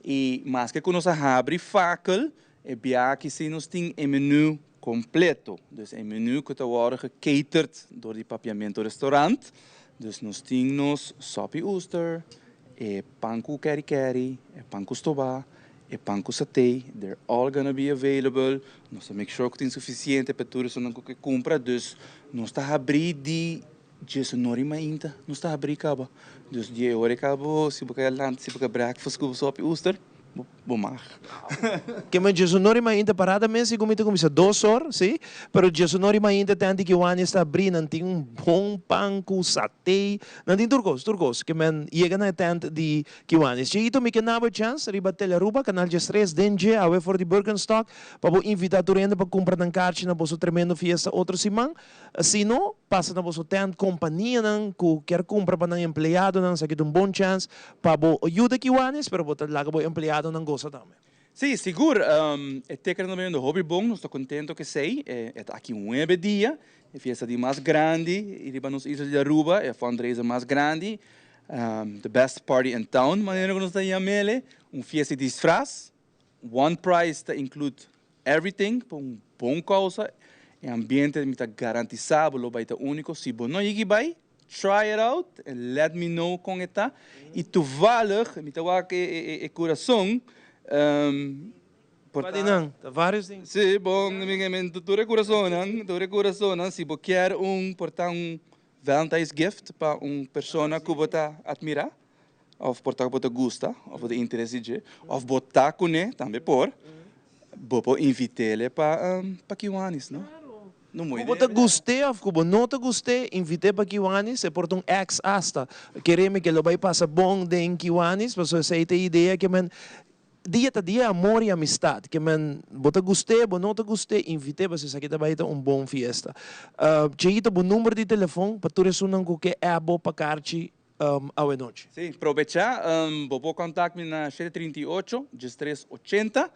I maske ku nos a habri fakel, e biaha aki si nos tin e menu kompleto. Dus e menu ku ta wòrdu gecatered dor di Papiamento Restaurant. Dus nos tin nos sòpi oester, e pan ku keri keri, e pan ku stobá, e pan ku saté. They're all gonna be available. Nos ta make sure ku tin sufisiente pa tur esnan ku ke kumpra. Dus nos ta habrí di 10'or i mainta, nos ta habrí kaba. Dus di ora kaba, si bo ke lunch, si bo ke breakfast ku sòpi oester, bo mag. Ke men 10'or i mainta parada mes i kumita kuminsá 2'or, si? Pero 10'or i mainta tent di Kiwanis ta habrí, nan tin un bon pan ku saté, nan tin tur kos, tur kos. Ke men yega na tent di Kiwanis. Cheito, mi ke duna bo chèns riba Telearuba, Kanal 13, den dje, awe for di Birkenstock, pa bo invitá tur hende pa kumpra nan karchi na boso tremendo fiesta otro siman. Si no, pasa na boso tent kompanianan ku ke kumpra pa nan empleadonan, esaki ta un bon chèns pa bo yuda Kiwanis, pero bo ta laga bo empleadonan gosa tambe. Si, sigur. E ticket ta bayendo hopi bon, nos ta kontentu ku esei. E ta aki 9 dia, e fiesta di mas grandi, riba nos isla di Aruba, e fundraiser mas grandi. The best party in town, manera ku nos ta yam'é, un fiesta di disfras. One price ta include everything, pa un bon kousa. E ambiente mi ta garantisá lo bai ta úniko. Si bo no yega bai, try it out and let me know kon e ta. I toevallig, mi ta wak e kurason, Pode não, tá vários ding. Si, bon, mi tur e kurason, si bo ke un por ta un Valentine's gift pa un persona ku bo ta atmirá, òf por ta ku bo ta gusta, òf bo ta interes dje, òf bo ta kuné, tambe por, bo por invit'é pa Kiwanis, no? No ku bo ta gust'é òf ku bo no ta gust'é, invit'é pa Kiwanis, e por ta un ex hasta. Kere mi ke lo bai pasa bon den Kiwanis, pasobra esei ta e idea ke men dia ta dia amor i amistat. Ke men bo ta gust'é, bo no ta gust'é, invit'é pa esaki ta bai ta un bon fiesta. Cheito, bo number di telefòn pa tur esunnan ku ke app bo pa karchi awe nochi. Si, probechá, bo por kontaktá mi na 738 1380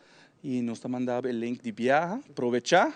i nos ta manda e link di biaha. Probechá.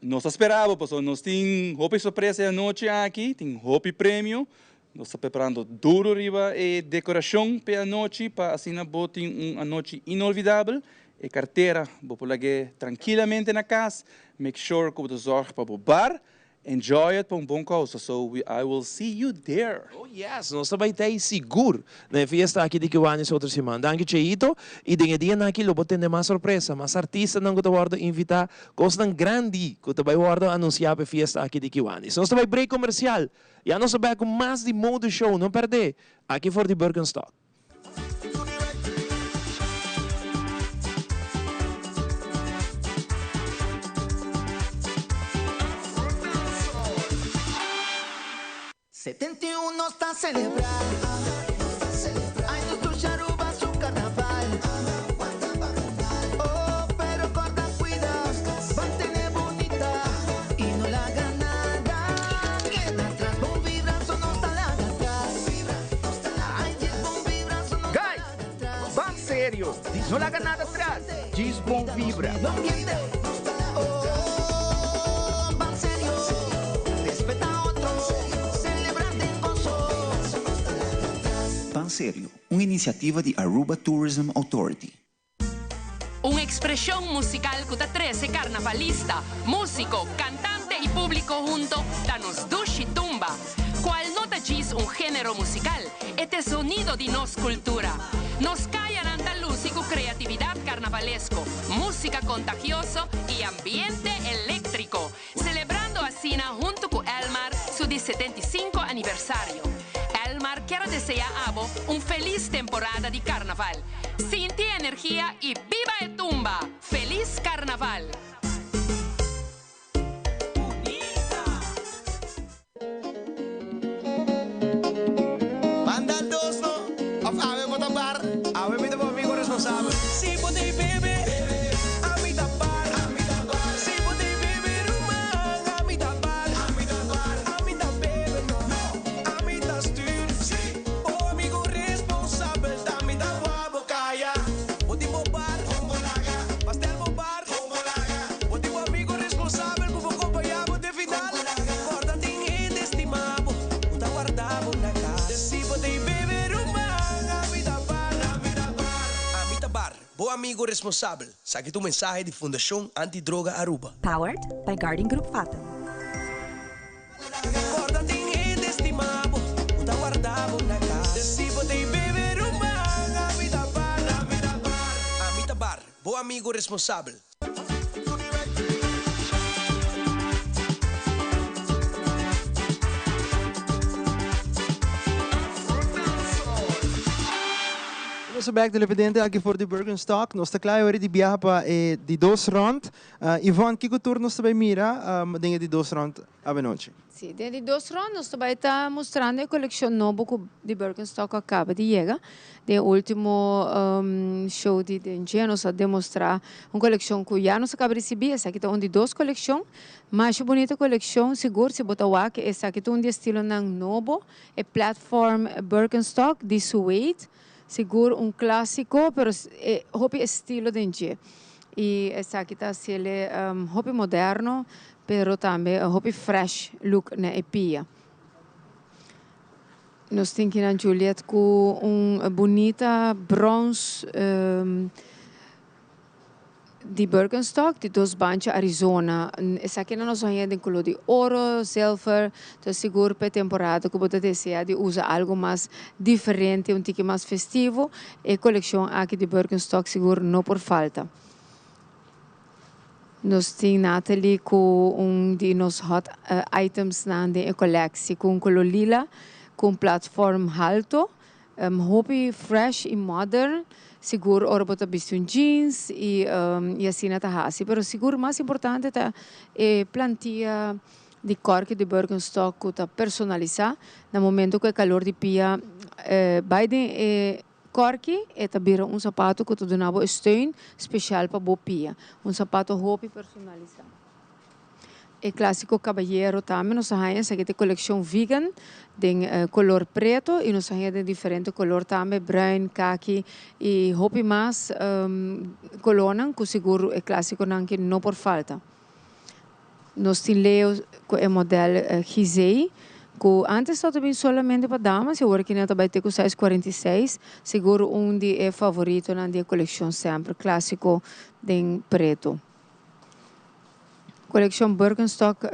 Nos ta spera, pasobra nos tin hopi sorpresa anochi aki, tin hopi premio. Nos ta preparando duru riba e dekorashon pa anochi, pa asina bo tin un anochi inolvidabel. E kartera, bo por lag'é trankilamente na kas. Make sure ku bo ta zorg pa bo bar. Enjoy it pa un bon kousa. So I will see you there. Oh yes, nos ta bai t'ei sigur na e fiesta aki di Kiwanis otro siman. Danki Cheito. I den e dianan aki lo bo tende mas sorpresa, mas artistanan ku ta wòrdu invitá, kosnan grandi ku ta bai wòrdu anunsiá pa e fiesta aki di Kiwanis. Nos ta bai break komersial. Ya nos ta back ku mas di Mode Show, no pèrdè. Aki for di Birkenstock. 71 ta selebrá. Ay, nos Aruba su karnaval. Oh, pero kòrda kuida, mantené bunita i no laga nada keda atras. Bon vibra, so no ta laga atras. Ay, bon vibra, so no Guys, ban serio. No laga nada atras. Djis bon vibra. Oh, ban serio. Respetá otro. Serio, un iniciativa di Aruba Tourism Authority. Un expresion musical cu ta trece carnavalista, musico, cantante y publico hunto ta nos dushi tumba, cual no ta djis un genero musical, e t'e zonido di nos cultura. Nos cayanan ta luci cu creatividad carnavalesco, musica contagioso y ambiente electrico, celebrando asina hunto cu Elmar su di 75 aniversario. Elmar kier a desea abo un feliz temporada di Carnaval. Sinti e energia y biba e tumba! Feliz Carnaval! Banda dos no, of awe bo ta bar? Awe mi ta bo amigo responsabel. Si bo t'ey bebe, ami ta bar. Si bo t'ey bebe ruman, ami ta bar. Ami ta bebe no, ami ta stuur. Bo amigo responsabel ta mi ta wou bo caya. Bo tin bo bar, pastel bo bar. Bo tin bo amigo responsabel cu bo compaña bo te final. Corda tin hende estima bo cu ta warda bo na cas. Si bo t'ey bebe ruman, ami ta bar. Ami ta bar, bo amigo responsabel. Saki ta un mensahe di Fundacion Anti Droga Aruba. Powered by Guarding Group Fatum. Corda tin hende stima bo cu ta warda bo na cas. Si bo t'ey bebe ruman, ami ta bar. Ami ta bar, bo amigo responsabel. Nos ta bek televidente aki for di Birkenstock. Nos ta kla awor di biaha pa e di dos rond. Yvonne, kiko tur nos ta bai mira den e di dos rond avenochi? Si, den e di dos rond nos ta bai ta mustrando e kolekshon nobo ku di Birkenstock a kaba di yega. Den e ultimo show di den dje nos a demostra un kolekshon ku ya nos a kaba risibí. Esaki ta un di dos kolekshon. Masha bunita kolekshon, sigur si bo ta wak esaki ta un di e estilonan nobo, e platform Birkenstock di suede. Sigur un clásico, pero e hopi estilo den dje. Y esaki ta haciele hopi moderno, pero tambe hopi fresh look na e pia. Nos tin kinan Juliet cu un bunita brons Di Birkenstock, di dos bancha Arizona. Esakinan nos a haña den koló di oro, zilver. Ta sigur pa e temporada ku bo ta desea di usa algu mas diferente, un tiki mas festivo, e kolekshon aki di Birkenstock sigur no por falta. Nos tin Natalie ku un di nos hot itemsnan den e koleksi, ku un koló lila, ku un platform halto. Hopi fresh y modern, sigur ora bo ta bisti un jeans y y asina ta haci. Pero sigur mas importante ta e plantia di corki di Birkenstock cu ta personalisa. Na momento cu e calor di pia bay den e corki e ta bira un zapato cu ta duna bo e steun special pa bo pia. Un zapato hopi personalisa. E clásico caballero tambe nos a haña esaki ta e coleccion vegan den color preto y nos a haña den diferente color tambe bruin, kaki y hopi mas colornan cu sigur e clásiconan ki no por falta. Nos tin Leo cu e model Gizei cu antes tabata bin solamente pa damas y awor aki nan ta bay te cu size 46, sigur un di e favoritonan di e coleccion semper clásico den preto. Coleccion Birkenstock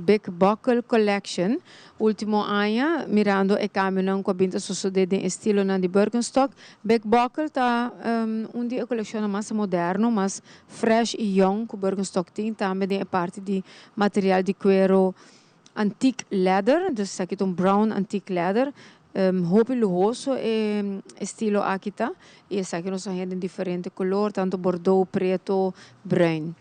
Big Buckle Collection Ultimo aña, mirando e cambionan cu a bin ta sosode den estilonan di Birkenstock, Big Buckle ta un di e coleccionnan mas moderno, mas fresh y young cu Birkenstock tin, tambe den e parti di material di cuero antique leather, dus esaki ta un brown antique leather, hopi luhoso e estilo aki ta y esaki nos a haña den diferente color, tanto bordeaux, preto, bruin.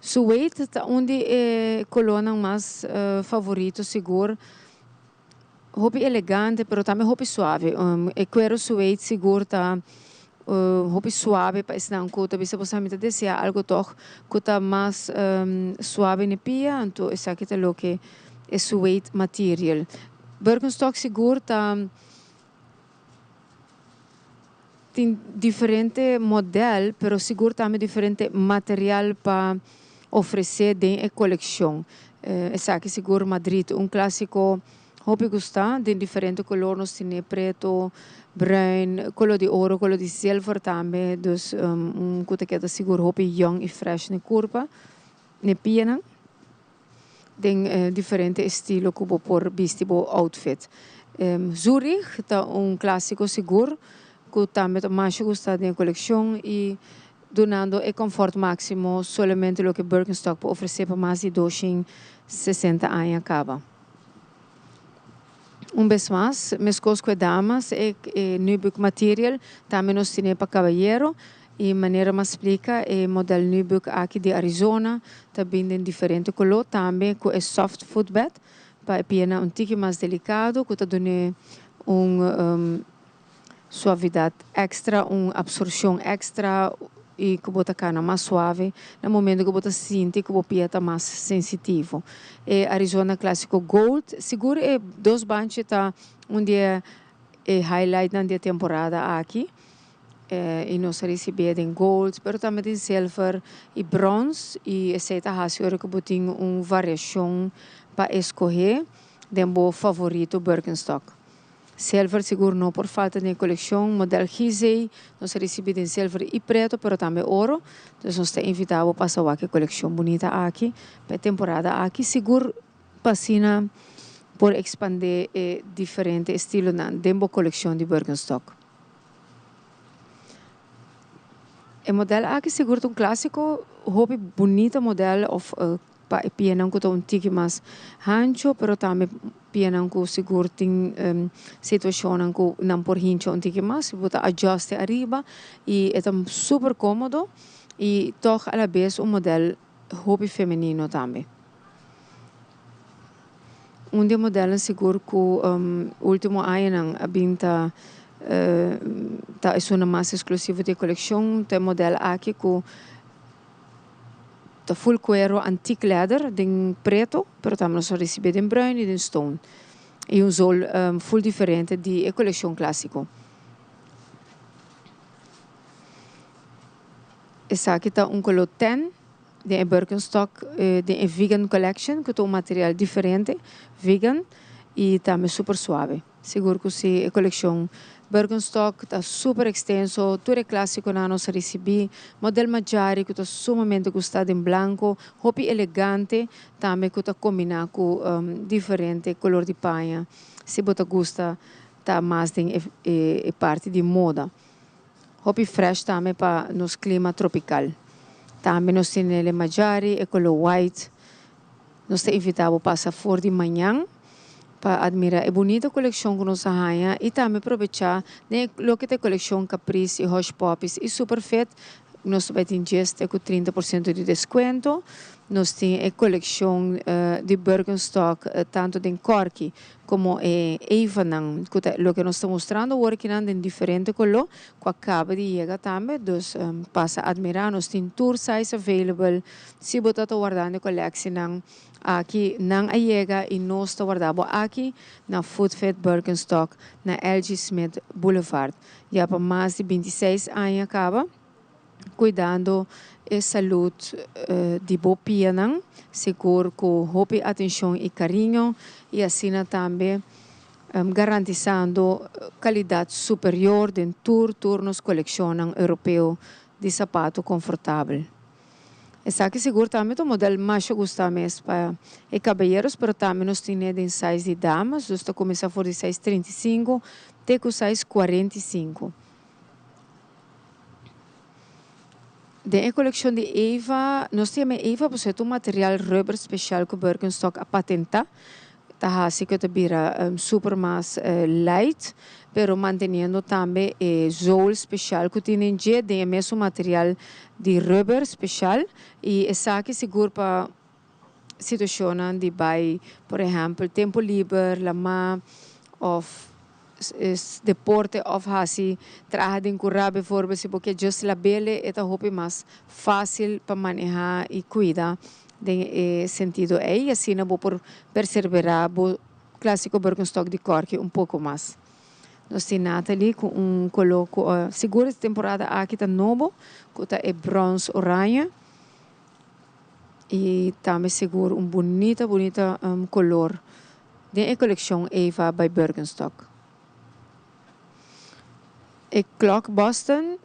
Suede ta un di e colornan mas favorito sigur, hopi elegante pero tambe hopi suave, e cuero suede sigur ta hopi suave pa esnan cu ta bisa bo sa mi ta desea algo tog cu ta mas suave na e pia anto esaki ta loke e suede material. Birkenstock sigur ta tin diferente model pero sigur tambe diferente material pa ofrece den e coleccion. Esaki sigur Madrid un clasico. Hopi gusta, den diferente color nos tine preto, bruin, color di oro, color di zilver tambe, dus un cu ta keda sigur hopi young y fresh n'e curpa, n'e pianan, den diferente estilo cu bo por bisti bo outfit. Zurich ta un clasico sigur cu tambe ta masha gusta den e coleccion y dunando e comfort maximo solamente loke Birkenstock por ofrece pa mas di 260 aña caba. Un bes mas, meskos ku e damas, e nubuck material tambe nos tine pa kabayero. I manera m'a splika, e model nubuck aki di Arizona ta bin den diferente koló, tambe ku e soft footbed pa e pianan un tiki mas delikado ku ta dun'é un suavidat èkstra, un absorshon èkstra i ku bo ta kana mas suave na momento ku bo ta sinti ku bo pia ta mas sensitivo. E Arizona Clásico Gold, sigur e dos banchi ta un di e e highlightnan di e temporada aki i nos a risibié den gold pero tambe den silver i brons i esei ta hasi ora ku bo tin un variashon pa eskohé den bo favorito Birkenstock. Silver sigur no por falta den e coleccion. Model Gizeh nos a ricibi den silver y preto pero tambe oro. Dus nos ta invita bo pasa wak e coleccion bunita aki pa e temporada aki. Sigur pa asina por expande e diferente estilonan den bo coleccion di Birkenstock. E model aki sigur ta un clasico, hopi bunita model of Pa e pianan ku ta un tiki mas hancho, pero tambe pianan ku sigur tin situashonnan ku nan por hincha un tiki mas, bo ta adjust e ariba i e ta super kómodo i tòg alabes un modèl hopi femenino tambe. Un di e modèlnan sigur ku último añanan a bin ta ta esunnan mas eksklusivo di e kolekshon ta e modèl aki ku Ta full cuero antique leather den preto, pero tambe nos a ricibi den bruin y den stone. Y un zool full diferente di e coleccion clasico. Esaki ta un color tan den e Birkenstock den e vegan collection cu ta un material diferente, vegan y tambe super suave. Sigur cu si, e coleccion Birkenstock ta super extenso, tur e clasiconan nos a ricibi, model Magyari cu ta sumamente gusta den blanco, hopi elegante, tambe cu ta combina cu diferente color di paña, si bo ta gusta ta mas den e parti di moda. Hopi fresh tambe pa nos clima tropical. Tambe nos tin el e Magyari, e color white. Nos ta invitá bo pasa for di mañan pa admirá e bunita kolekshon ku nos a haña i tambe probechá den e loke ta e kolekshon Caprice i Hush Puppies i Superfit. Nos ta bai tin djes te ku 30 por siento di deskuento. Nos tin e kolekshon di Birkenstock tantu den kòrki komo e Evanan ku ta loke nos ta mustrando awor akinan den diferente koló ku a kaba di yega tambe. Dus pasa admirá. Nos tin tur size available. Si bo ta ta wardando e colectienan aki, nan a yega y nos ta warda bo aki na Footfit Birkenstock na LG Smith Boulevard. Ya pa mas di 26 aña caba cuidando e salud di bo pianan, sigur cu hopi atencion y cariño y asina tambe garantisando calidad superior den tur tur nos coleccionnan Europeo di sapato confortabel. Esaki sigur tambe ta un model masha gusta mes pa e caballeros, pero tambe nos tine den size di damas, dus ta cuminsa for di size 35 te cu size 45. Den e coleccion di Eva, nos ta yama e Eva pasobra e ta un material rubber special cu Birkenstock a patenta. Ta hasi ku ta bira super mas light, pero manteniendo tambe e zool special ku tin den dje den e mesun material di rubber special i esaki sigur pa situacionnan di bai por ehempel tempo liber, lamá of deporte of hasi traha den kurá bijvoorbeeld si bo ke just labele e ta hopi mas facil pa maneha i kuida. Den e sentido ei, asina bo por perserberá bo klásiko Birkenstock di kòrki un poko mas. Nos tin Natalie ku un koló ku sigur e temporada aki ta nobo, ku ta e brons oraña i tambe sigur un bunita bunita kolor. den e kolekshon Eva by Birkenstock. E clog Boston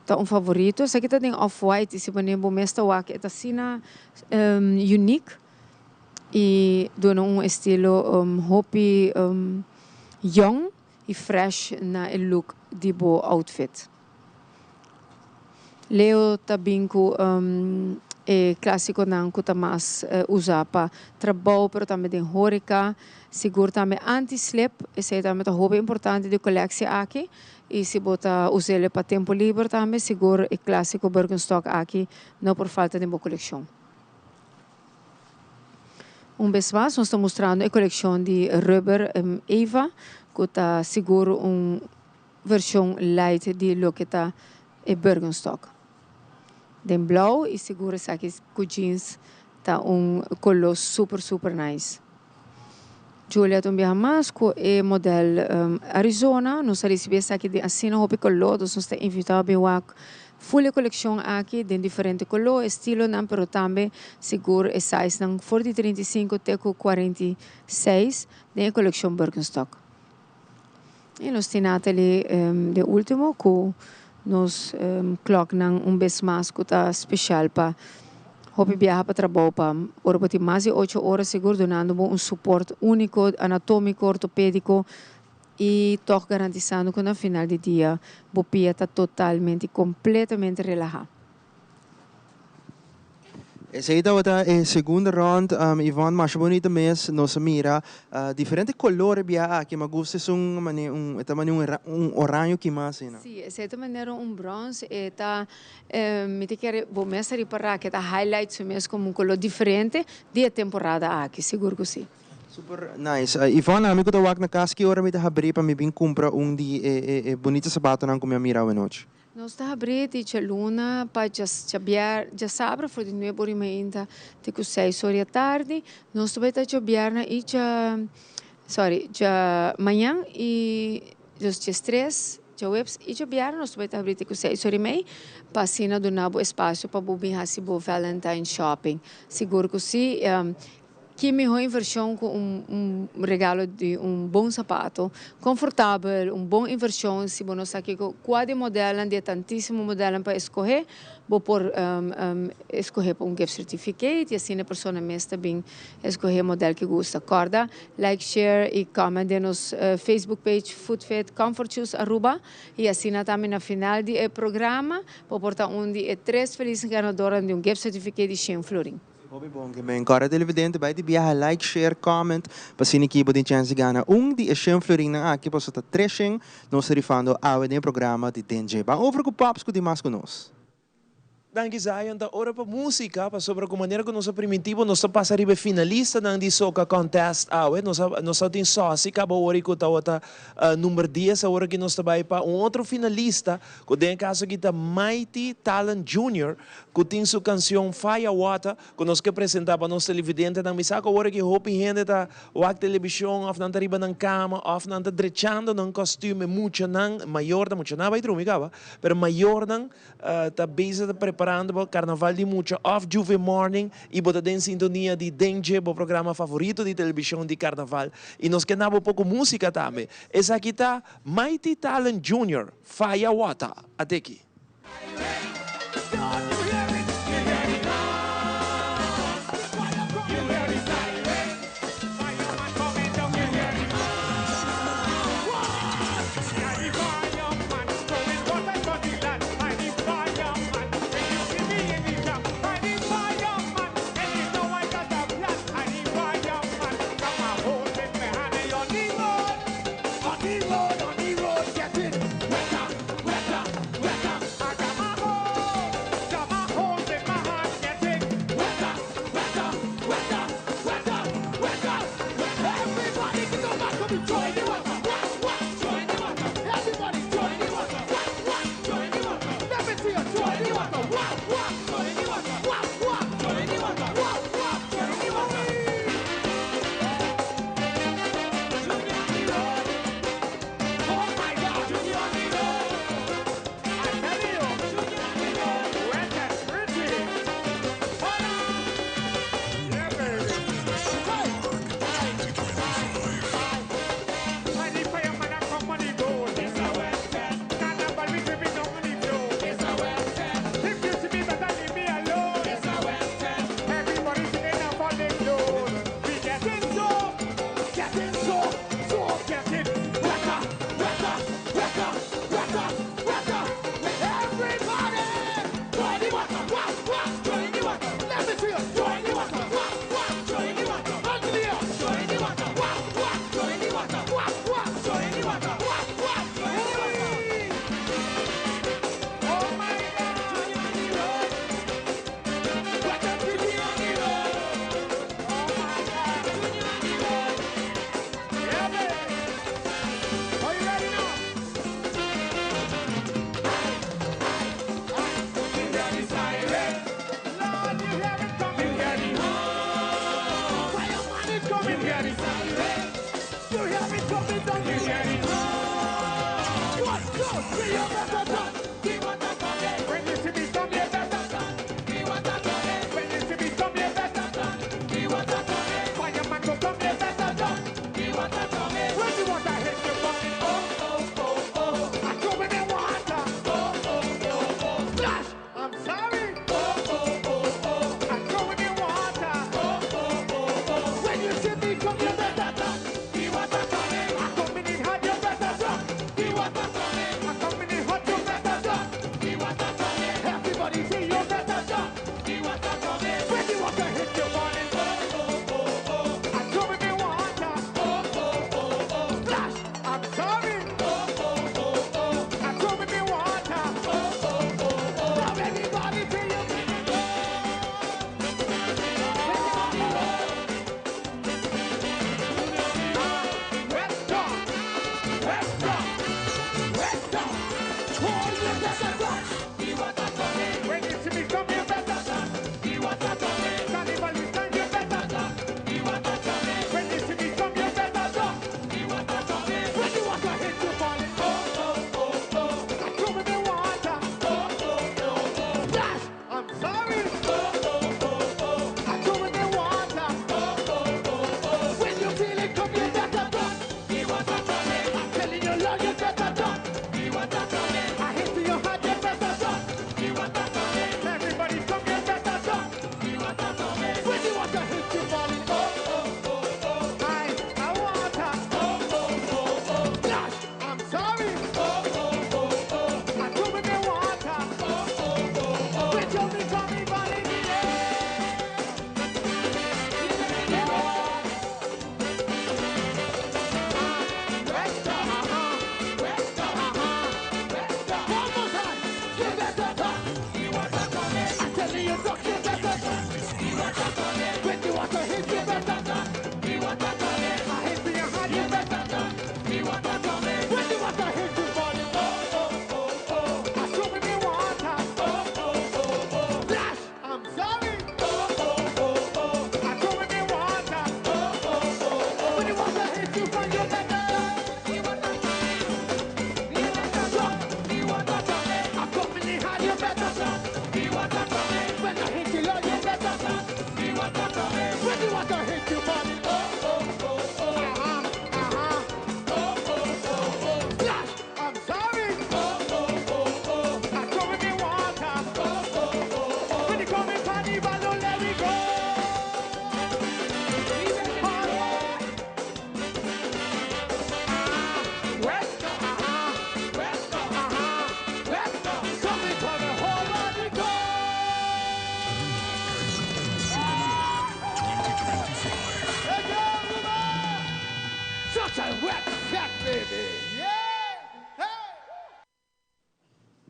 ta un favorito. Esaki ta den off-white y si bo bo mes ta wak e ta asina unique y duna un estilo hopi young y fresh na e look di bo outfit. Leo ta bin cu e clasiconan cu ta mas usa pa trabou, pero tambe den horeca, sigur tambe anti-slip, esey tambe ta hopi importante di colectie aki, y si bo ta us'e pa tempo liber tambe, sigur e clasico Birkenstock aki no por falta den bo coleccion. Un bes mas, nos ta mustrando e coleccion di rubber Eva, cu ta sigur un version light di loke ta e Birkenstock. Den blauw y sigur esaki cu jeans ta un color super super nice. Julia un biaha mas cu e model Arizona, nos a ricibi esaki den asina hopi color, dus nos ta invita bin wak full coleccion aki den diferente color, estilonan, pero tambe sigur e sizenan for di 35 te cu 46 den coleccion Birkenstock. Y nos tin Natalie de ultimo cu nos clognan un bes mas cu ta special pa hopi biaha pa trabou, pa ora bo tin mas di 8 ora, sigur dunando un support unico, anatomico, ortopedico y toch garantisando cu na final di dia bo pia ta totalmente, completamente relaha. Esey tabata e segundo round, Yvonne, mas bunita mes, nos a mira diferente color bia aki, mi gusta un mane un, ta mane un oranje cu mas asina. Si, esey ta manera un bronze, e ta mi ta kere bo mes ripara cu ta highlight su mes como un color diferente di e temporada aki, sigur cu si. Super nice. Yvonne, ami cu ta wak na cas, ki ora mi ta habri pa mi bin cumpra un di e bunita sapatonan cu mi a mira anochi? Nos ta habri di djaluna pa djasabra for di 9'30 te ku 6'or di atardi. Nos tambe ta djabièrnè i sorry, djamañan i dus 13, djaweps i djabièrnè nos tambe ta habri te ku 6'30 pa asina duna bo espasio pa bo bin hasi bo Valentine shopping. Sigur ku si, ki mihó invershon ku un regalo di un bon sapato, konfortabel, un bon invershon. Si bo no sa kua di modelo, di tantísimo modelo pa skohe, bo por skohe pa un gift certificate i asina e persona mes tambe skohe modelo ku gusta. Korda, like, share i comment den nos Facebook page Footfit Comfort Shoes Aruba i asina tambe na final di programa, por ta un di tres felis ganadó di un gift certificate di 100 florin. Hopi bon cu men. Awor televidente, bay di biaha like, share, comment, pa asina cu bo tin chance di gana un di e 100 florin aki, pa ta 300, nos rifando awe den programa di Den Dje. Ban over cu Pops cu tin mas cu nos. Danki, Zion, ta ora pa musica, pasobra cu manera cu nos primitivo, nos pasa riba finalistanan di Soca Contest awe, nos tin Sosi, caba ora cu ta number 10, awor cu nos bay pa un otro finalista, cu den caso aki ta Mighty Talent Jr., cu tin su cancion Fire Water, cu nos kier presenta pa nos televidentenan. Mi sa cu awor cu hopi hende ta wak television, of nan ta riba nan cama, of nan ta drechando nan costume, muchanan, mayor ta mucha nan bay drumi caba, pero mayornan ta bezig ta preparando pa carnaval di mucha of Juve Morning y bo ta den sintonia di Den Dje, bo programa favorito di television di carnaval. Y nos kier duna bo poco musica tambe. Esaki ta Mighty Talent Jr., Fire Water. At'aki. You hear it? You hear it? You hear the siren. Fireman coming down. You hear it? Yeah, the fireman throwing water for the land. I the fireman. When you see me in the jam, I the fireman. And you know I got a plan. I the fireman. Got my hose in my hand and on the road, on the road, on the road, getting wetter, wetter, wetter. I got my hose, got my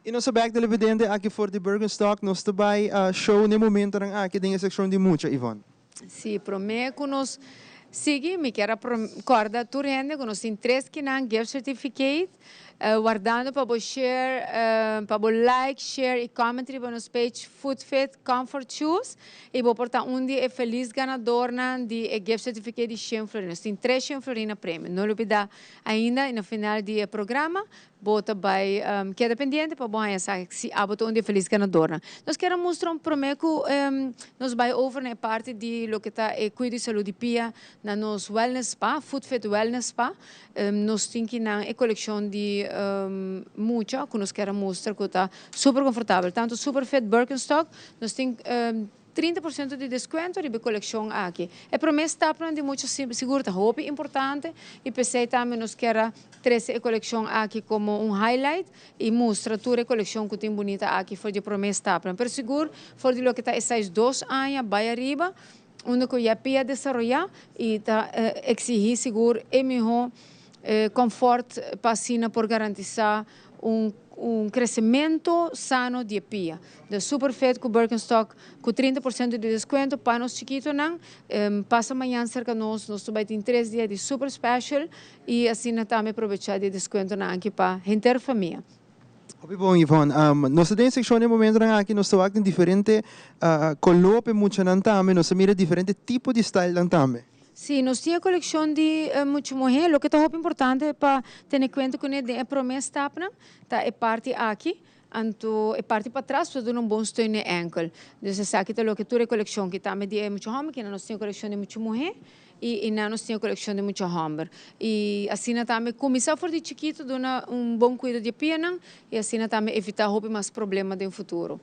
Y nos ta bek televidente aki for di Birkenstock. Nos ta bay show n'e momentonan aki den e seccion di mucha, Yvonne. Sí, prome cu nos sigui mi kier a corda tur hende cu nos tin tres kinan gift certificate wardando pa bo share, pa bo like, share y comment riba nos page Footfit Comfort Shoes y bo por ta un di e feliz ganadornan di e gift certificate di shen florin. Nos tin tres shen florin na premio. No lubida ainda y na final di e programa Bo ta bai keda pendiente pa bo haña sa si abo ta un di e felis ganadornan. Nos kier a mustra un promé ku nos bai over na e parti di loke ta e kuido di salú di pia na nos wellness spa, Footfit Wellness Spa. Nos tin kinan e kolekshon di mucha ku nos kier a mustra ku ta super konfortabel. Tantu Superfit Birkenstock, nos tin. 30% di deskuento riba e kolekshon aki. E promé stapnan di mucha sigur ta hopi importante i p'esei tambe nos kier a trese e kolekshon aki komo un highlight i mustra tur e kolekshon ku tin bunita aki for di e promé stapnan. Pero sigur for di loke ta e sais dos aña bai ariba unda ku ya pia desaroyá i ta eksihí sigur e mihó kòmfòrt pa asina por garantisá un un crecemento sano di e pia. De super fit cu Birkenstock cu 30% di descuento pa nos chikitonan. Pasa mañan cerca nos, nos ta bay tin tres dia di super special y asina tambe probecha di e descuentonan aki pa henter famia. Hopi bon Yvonne. Nos ta den e seccion den momentonan aki nos ta wak den diferente color pa e muchanan tambe, nos ta mira diferente tipo di stylenan tambe. Sí, nos tin e kolekshon di mucha muhé. Loke ta hopi importante pa tene kuenta kuné den e promé stapnan ta e parti aki, anto e parti patras por duna un bon steun n'e ènkel. Dus esaki ta loke tur e kolekshon ki tambe di e mucha hòmber, kina nos tin e kolekshon di mucha muhé i einan nos tin e kolekshon di mucha hòmber. I asina tambe kuminsá for di chikitu duna un bon kuido di e pianan i asina tambe evitá hopi mas problema den futuro.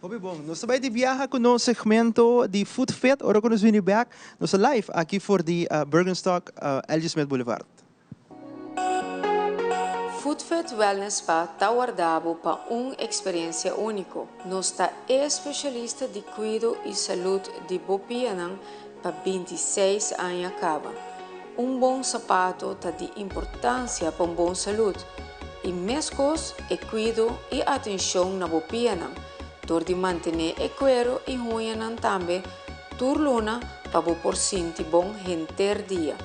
Hopi bon. Nos ta bai di biaha ku nos segmento di Food Fit ora ku nos bini bek. Nos ta live aki for di Bergenstock, LG. Smith Boulevard. Food Fit Wellness Spa ta warda bo pa un eksperensia úniko. Nos ta e spesialista di kuido i salud di bo pianan pa 26 aña kaba. Un bon sapato ta di importansia pa un bon salud. I meskos e kuido i atenshon na bo pianan, dor di mantené e kuero i huñanan tambe tur luna pa bo por sinti bon henter dia.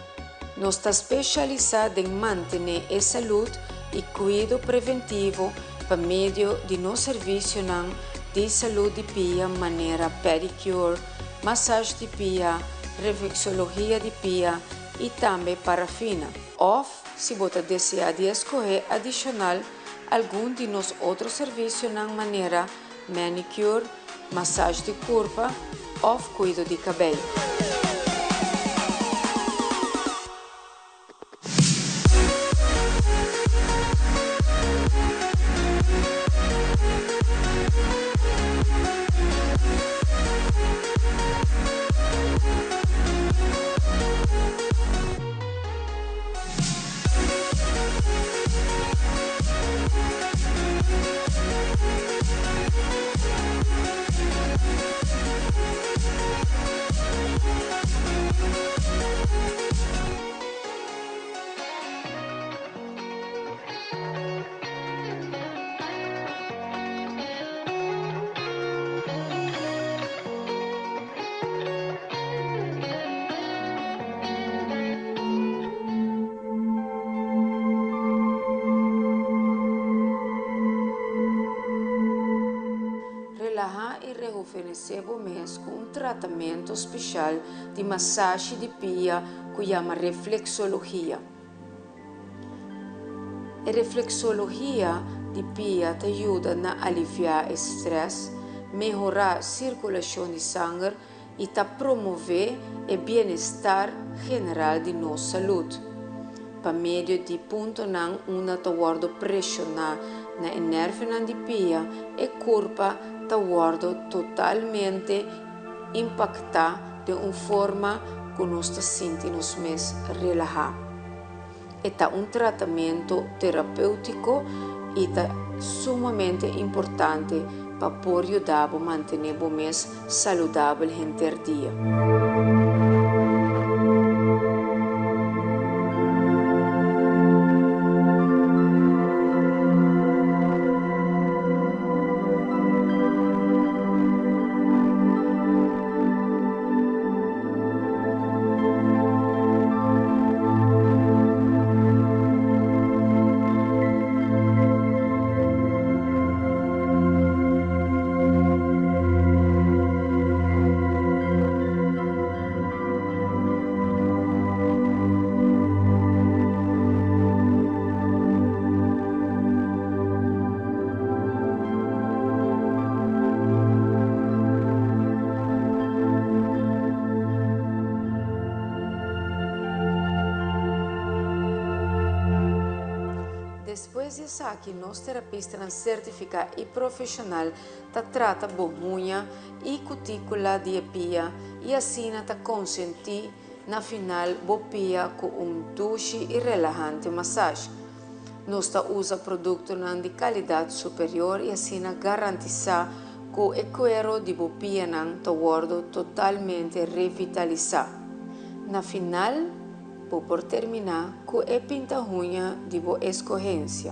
Nos ta speshalisá den mantené e salud i kuido preventivo pa medio di nos servisionan di salud di pia manera pedicure, massage di pia, reflexologia di pia i tambe parafina. Òf Si bo ta deseá di escohé adicional algun di nos otro servicionan manera manicure, massage di curpa of cuido di cabey. Relahá i rehuvenesé bo mes ku un tratamentu speshal di masashi di pia ku yama refleksologia. E refleksologia di pia ta yuda na aliviá e strès, mehorá sirkulashon di sanger i ta promové e bienestar general di nos salud. Pa medio di puntonan unda ta wordo preshoná na e nervionan di pia, e kurpa ta wordo totalmente impaktá den un forma ku nos ta sinti nos mes relahá. E ta un tratamentu terapéutiko i ta sumamente importante pa por yuda bo mantené bo mes saludabel henter dia. Despues di esaki nos terapistanan sertifiká i profeshonal ta trata bo huña i kutíkula di e pia i asina ta konsentí na final bo pia ku un dushi i relahante masash. Nos ta usa produktonan di kalidat superior i asina garantisá ku e kuero di bo pianan ta wòrdu totalmente revitalisá. Na final, bo por terminá ku e pinta huña di bo eskohensia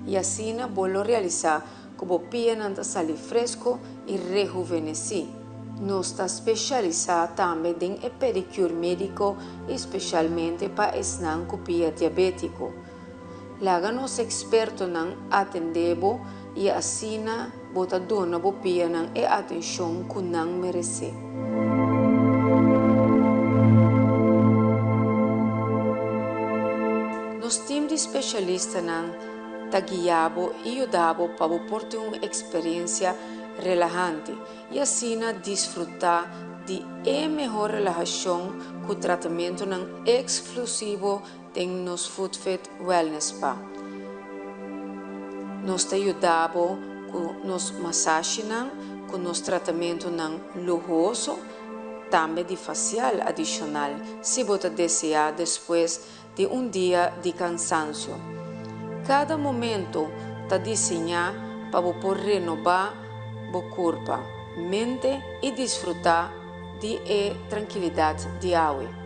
i asina bo lo realisá ku bo pianan ta sali fresko i rehuvenesí. Nos ta spesialisá tambe den e pedicure médiko i spesialmente pa esnan ku pia diabétiko. Laga nos ekspertonan atendé bo i asina bo ta duna bo pianan e atenshon ku nan meresé. specialistanan ta guia bo y yuda bo pa bo por tin un experiencia relahante y asina disfruta di e mehor relahacion cu tratamentonan exclusivo den nos Footfit Wellness Spa. Nos ta yuda bo cu nos masashinan, cu nos tratamentonan luhoso, tambe di facial adicional si bo ta desea despues di un dia di cansancio. Cada momento ta diseña pa bo por renoba bo curpa, mente y disfruta di e trankilidad di awe.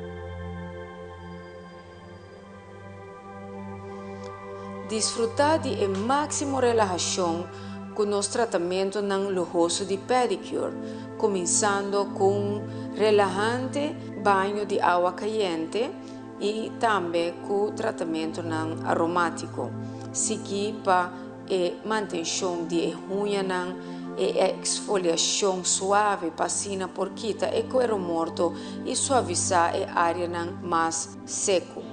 Disfrutá di e máksimo relahashon ku nos tratamentunan luhoso di pedicure, kuminsando ku un relahante baño di awa kayente i tambe ku tratamentunan aromátiko, siguí pa e mantenshon di e huñanan, e eksfoliashon suave pa asina por kita e kuero morto i suavisá e áreanan mas seku.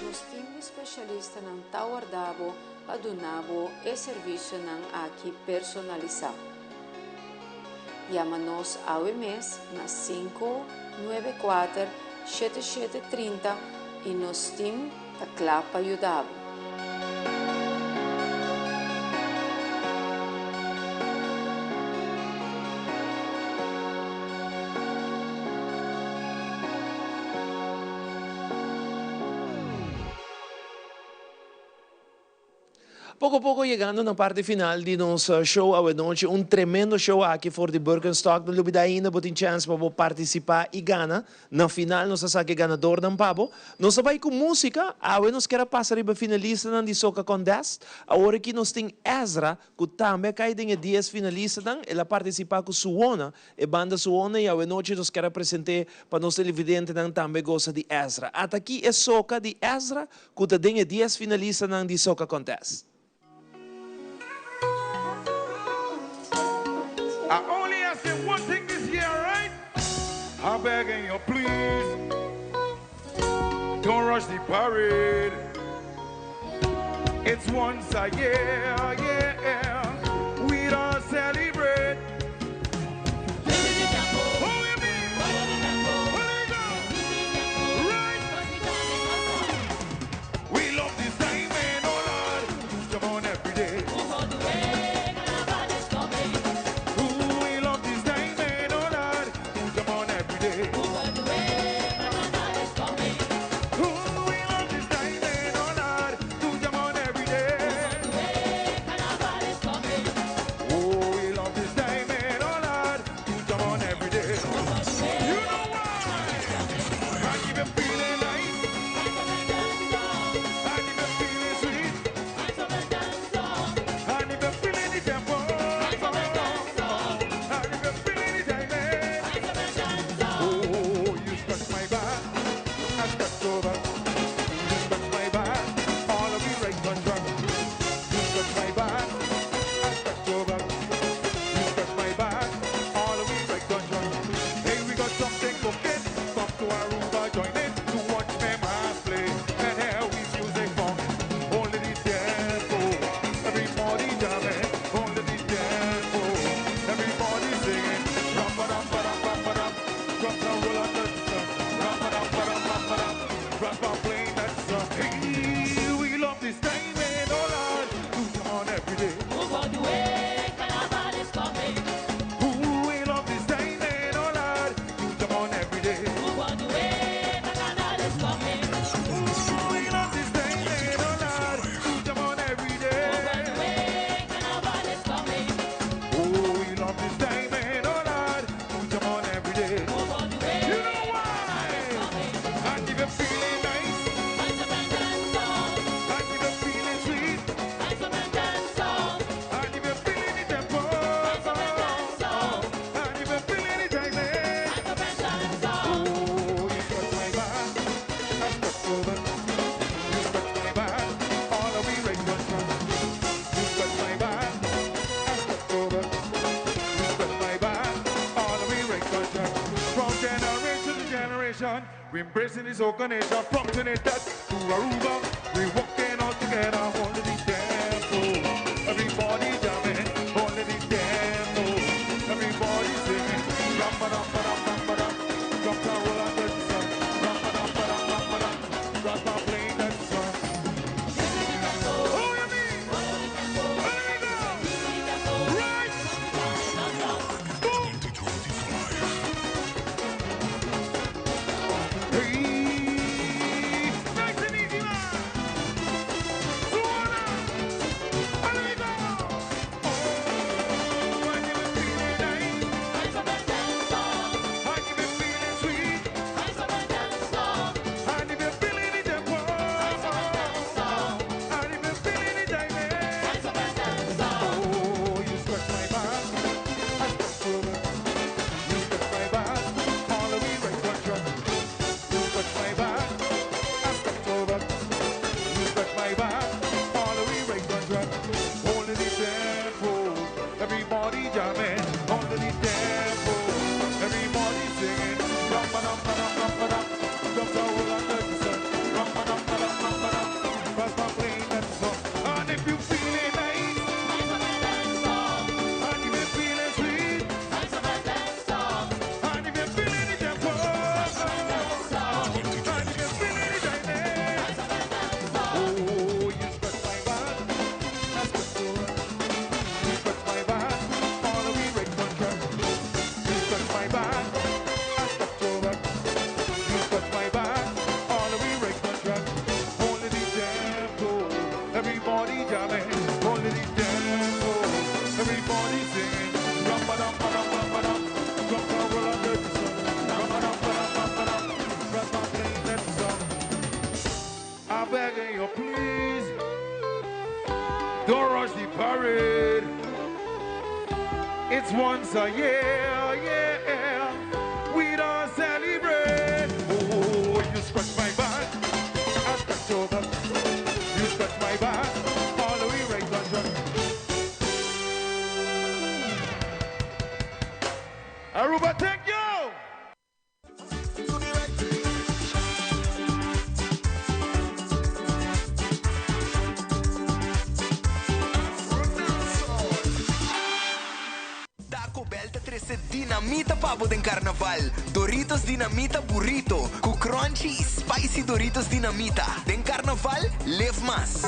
Nos team di specialistanan ta warda bo pa duna bo e servicionan aki personalisa. Yama nos awe mes na 594 7730 y nos team ta kla pa yuda bo. Poco poco yegando na parti final di nos show awe nochi, un tremendo show aki for di Birkenstock. No lubida ainda bo tin chance pa bo participa y gana. Na final nos a saca e ganadornan pa bo. Nos a bay cu musica, awe nos kier a pasa riba e finalistanan di Soca Contest. Awor aki nos tin Ezra cu tambe a cay den e dies finalistanan. El a participa cu Suona, e banda Suona y awe nochi nos kier a presente pa nos televidentenan tambe gosa di Ezra. Ata aki e soca di Ezra Ku ta den e dies finalistanan di Soca Contest. I only asking one thing this year, alright? I'm begging you please Don't rush the parade It's once a year, yeah We nation. We embracing this whole nation from Trinidad to Aruba. We walking all together, holding the tempo. Everybody jamming, holding the tempo. Everybody singing. Ram-ba-dam-ba-dam-bam-ba-dam. Drop the roll and the song. Ram-ba-dam-ba-dam-bam-ba-dam. Drop the playing that song. Oh, you mean? Let me go. Right. Boom. Hey, nice and easy, man. Suena. Let me go. Oh, I give it feeling nice. I give it feeling sweet. I give it feeling it tempo. I give it feeling it diamond. Oh, you scratch my back, I scratch your back. You scratch my back, all the way right on track. You scratch my back, I scratch your back. You scratch my back, all the way right on track. Holding the tempo, everybody jamming. Holding the tempo, everybody singing. Rum-ba-dum-ba-dum-bum-ba-dum, drop the roll and the sun. Rum-ba-dum-ba-dum-bum-ba-dum, Rasta playing that song. And if you feel it nice, and if you feeling sweet, and if you feeling it tempo, and if you feeling it dynamic, oh, you scratch my back, I scratch your back. You scratch my back, all the way right on track. You scratch my back, I scratch your back. You scratch my back, all the way right on track. Only the tempo, everybody jamming. Only the tempo, everybody singing. Rum-ba-dum-ba-dum-bum-ba-dum, drop the roll and the song. Rum-ba-dum-ba-dum-bum-ba-dum, rasta playing that song. I'm begging you, please, don't rush the parade. It's once a year, yeah. We don't celebrate. Oh, you scratch my back, I scratch your back. You scratch my back, all the way right on track. Aruba, thank you. Taco Bell ta trece dinamita pa bo den carnaval. Doritos Dinamita Burrito. Cu crunchy y spicy Doritos Dinamita. Den carnaval, live mas.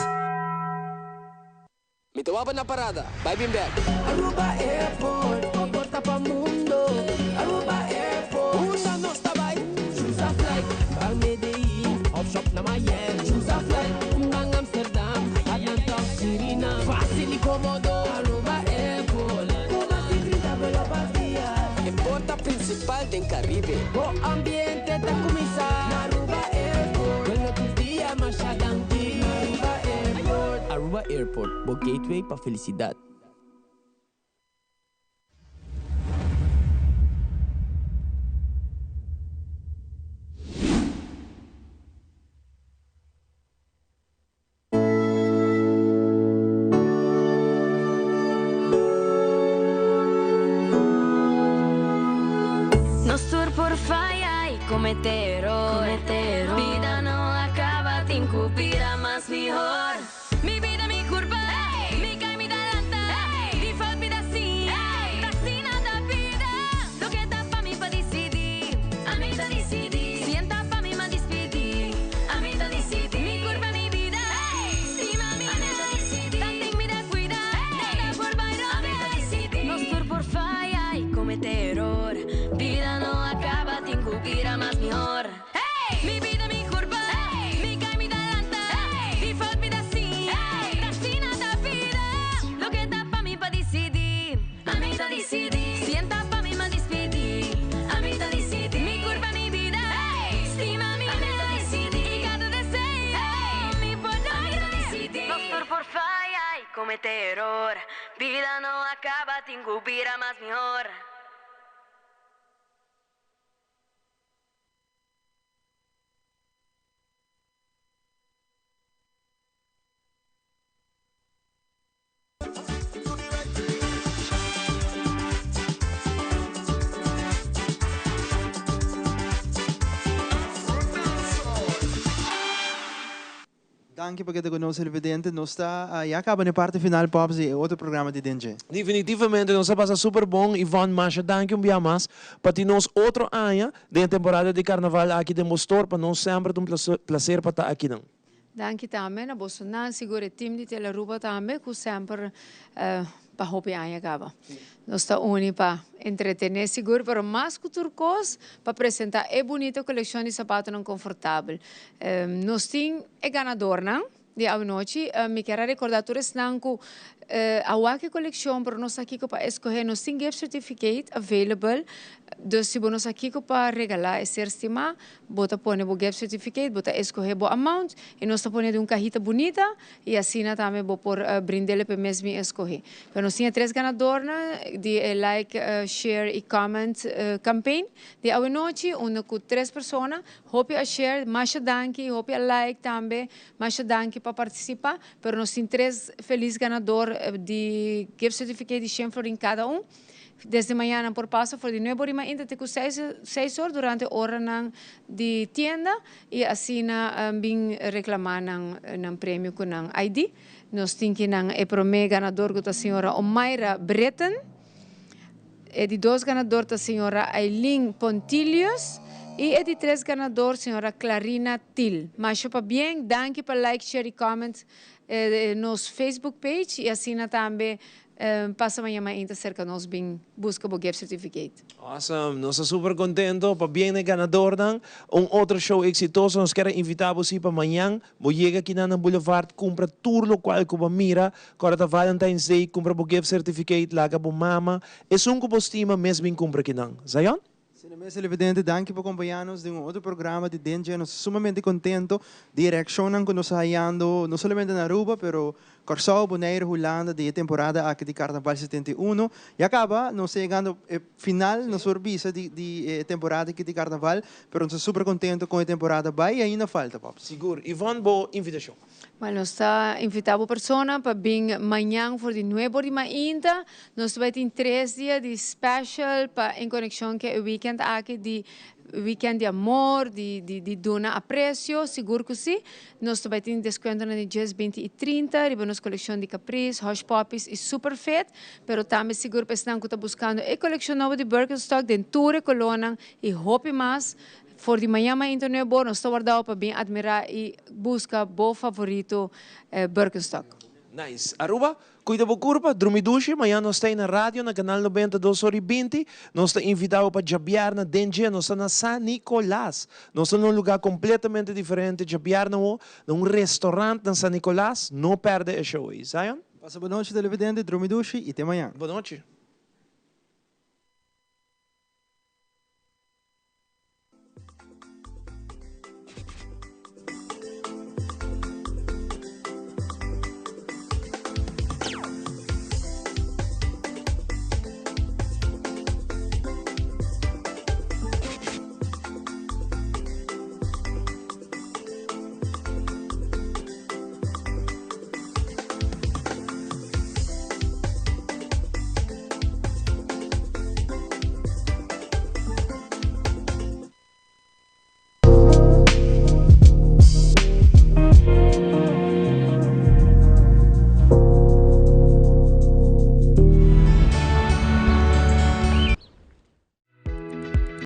Mi ta wak na parada. Bay bin back. Aruba Airport, porta pa mundo. Aruba Airport, unda nos ta bay. Choose a flight, pa Medellin, of shop na Miami. Choose a flight, bang Amsterdam, Atlanta, Suriname. Facil y comodo, Aruba Airport. Cu mas di 30 vuelo pa dia. E porta principal di Caribe. Bo ambiente ta cuminsa. Aruba Airport, Bueno tur dia, masha danki. Aruba Airport. Aruba Airport, bo gateway pa felicidad. Nos tur por faya y comete error. Bida no a caba, tin cu bira mas mihor. Mi bida, mi curpa, mi cay, mi ta lanta. Default mi ta siña, ta asina ta bida. Loke ta pa mi pa dicidi, ami ta dicidi. Si n' ta pa mi, m'a despedi, ami ta dicidi. Mi curpa, mi bida, stima mi, ami ta dicidi. Tanten mi ta cuida, nada por bay ami ta dicidi. Nos tur por faya y comete error. Bida no a caba, tin cu bira mas mihor. Mi bida, mi curpa, mi cay, mi ta lanta. Default mi ta siña, ta asina ta bida. Loke ta pa mi pa dicidi, ami ta dicidi. Si n' ta pa mi, m'a despedi, ami ta dicidi. Mi curpa, mi bida, stima mi, ami ta dicidi. Y cada deseo, mi por dicidi. Nos tur por faya y comete error. Bida no a caba, tin cu bira mas mihor. Danki pa keda ku nos televidente. Nos ta ya kaba na e parti final Pops di e otro programa di Den Dje. Definitivamente nos a pasa super bon Yvonne masha danki un bia mas pa tin nos otro aña den e temporada di carnaval aki den bo store pa nos semper ta un placer pa ta akinan. Danki tambe na bosonan, sigur e team di Telearuba tambe ku semper pa hopi aña kaba. Nos ta uni pa entretene sigur pero mas ku tur kos pa presenta e bunito kolekshon di sapatonan konfortabel. Nos tin e ganadornan di awanochi. Mi kier a rekorda tur esnan ku a wak e kolekshon pero no sa kiko pa eskohe nos tin gift certificate available. Dus si bo no sa kiko pa regala e ser stima Bo ta pone bo gift certificate, bo ta escoge bo amount y nos ta pone den un cajita bunita y asina tambe bo por brindele p'e mes bin escoge. Pero nos tin e tres ganadornan di e like, share y comment campaign di awenochi unda cu tres persona hopi a share, masha danki, hopi a like tambe, masha danki pa participa, pero nos tin tres feliz ganador di gift certificate di shen florin cada un. Desde mañana nan por pasa for di nuebe ora mainta te ku seis seis or durante oranan di tienda i asina bin reklamá nan nan premio ku nan ID. Nos tin ki nan e promé ganador ku ta señora Omaira Britten, e di dos ganador ta señora Aileen Pontilius i e di tres ganador señora Clarina Thiel. Masha pabien, danki pa like, share i comment nos Facebook page i asina tambe Pasa maña mainta serka nos bin buska bo gift certificate. Awesome! Nos ta super contento pabien na e ganadornan. Un otro show exitoso. Nos kier a invita bo si pa mañan bo yega kinan na Boulevard cumpra tur locual cu bo a mira. Cu ora ta Valentine's Day cumpra bo gift certificate laga bo mama esun cu bo stima mes bin cumpra kinan. Zion? Asina mes televidente, danki pa compaña nos den un otro programa di Den Dje. Nos ta sumamente contento di e reaccionnan cu nos ta hayando, no solamente na Aruba, pero Corsou, Bonaire, Hulanda di e temporada aki di Carnaval 71. Ya caba, nos ta yegando e final, nos por bisa, di di e temporada aki di Carnaval, pero nos ta super contento con e temporada bay y ainda falta, Pops. Sigur. Yvonne, bo invitacion. Bueno, nos ta invita bo persona pa bin mañan for di nuebe or di mainta. Nos ta bai tin tres dia di special pa en conexion cu e weekend aki di weekend di amor, di di di duna aprecio, sigur cu si. Nos ta bai tin descuentonan di dies, binti y trinta riba nos coleccion di Caprice, Hush Puppies y Super Fit. Pero tambe sigur pa esnan cu ta buscando e coleccion nobo di Birkenstock den tur e colornan y hopi mas. For di mañan mainta nuebe or nos ta wardao pa bin admira y busca bo favorito Birkenstock. Nice. Aruba, cuida bo curpa, drumi dushi, mañan nos ta na radio na Canal 90 dos or y binti, nos ta invita bo pa djabièrnè den dje, nos ta na San Nicolas, nos ta na un lugar completamente diferente djabièrnè awo, na un restaurant na San Nicolas, no perde e show ey. Zion? Pasa bo nochi televidente, drumi dushi y te mañan. Bo nochi.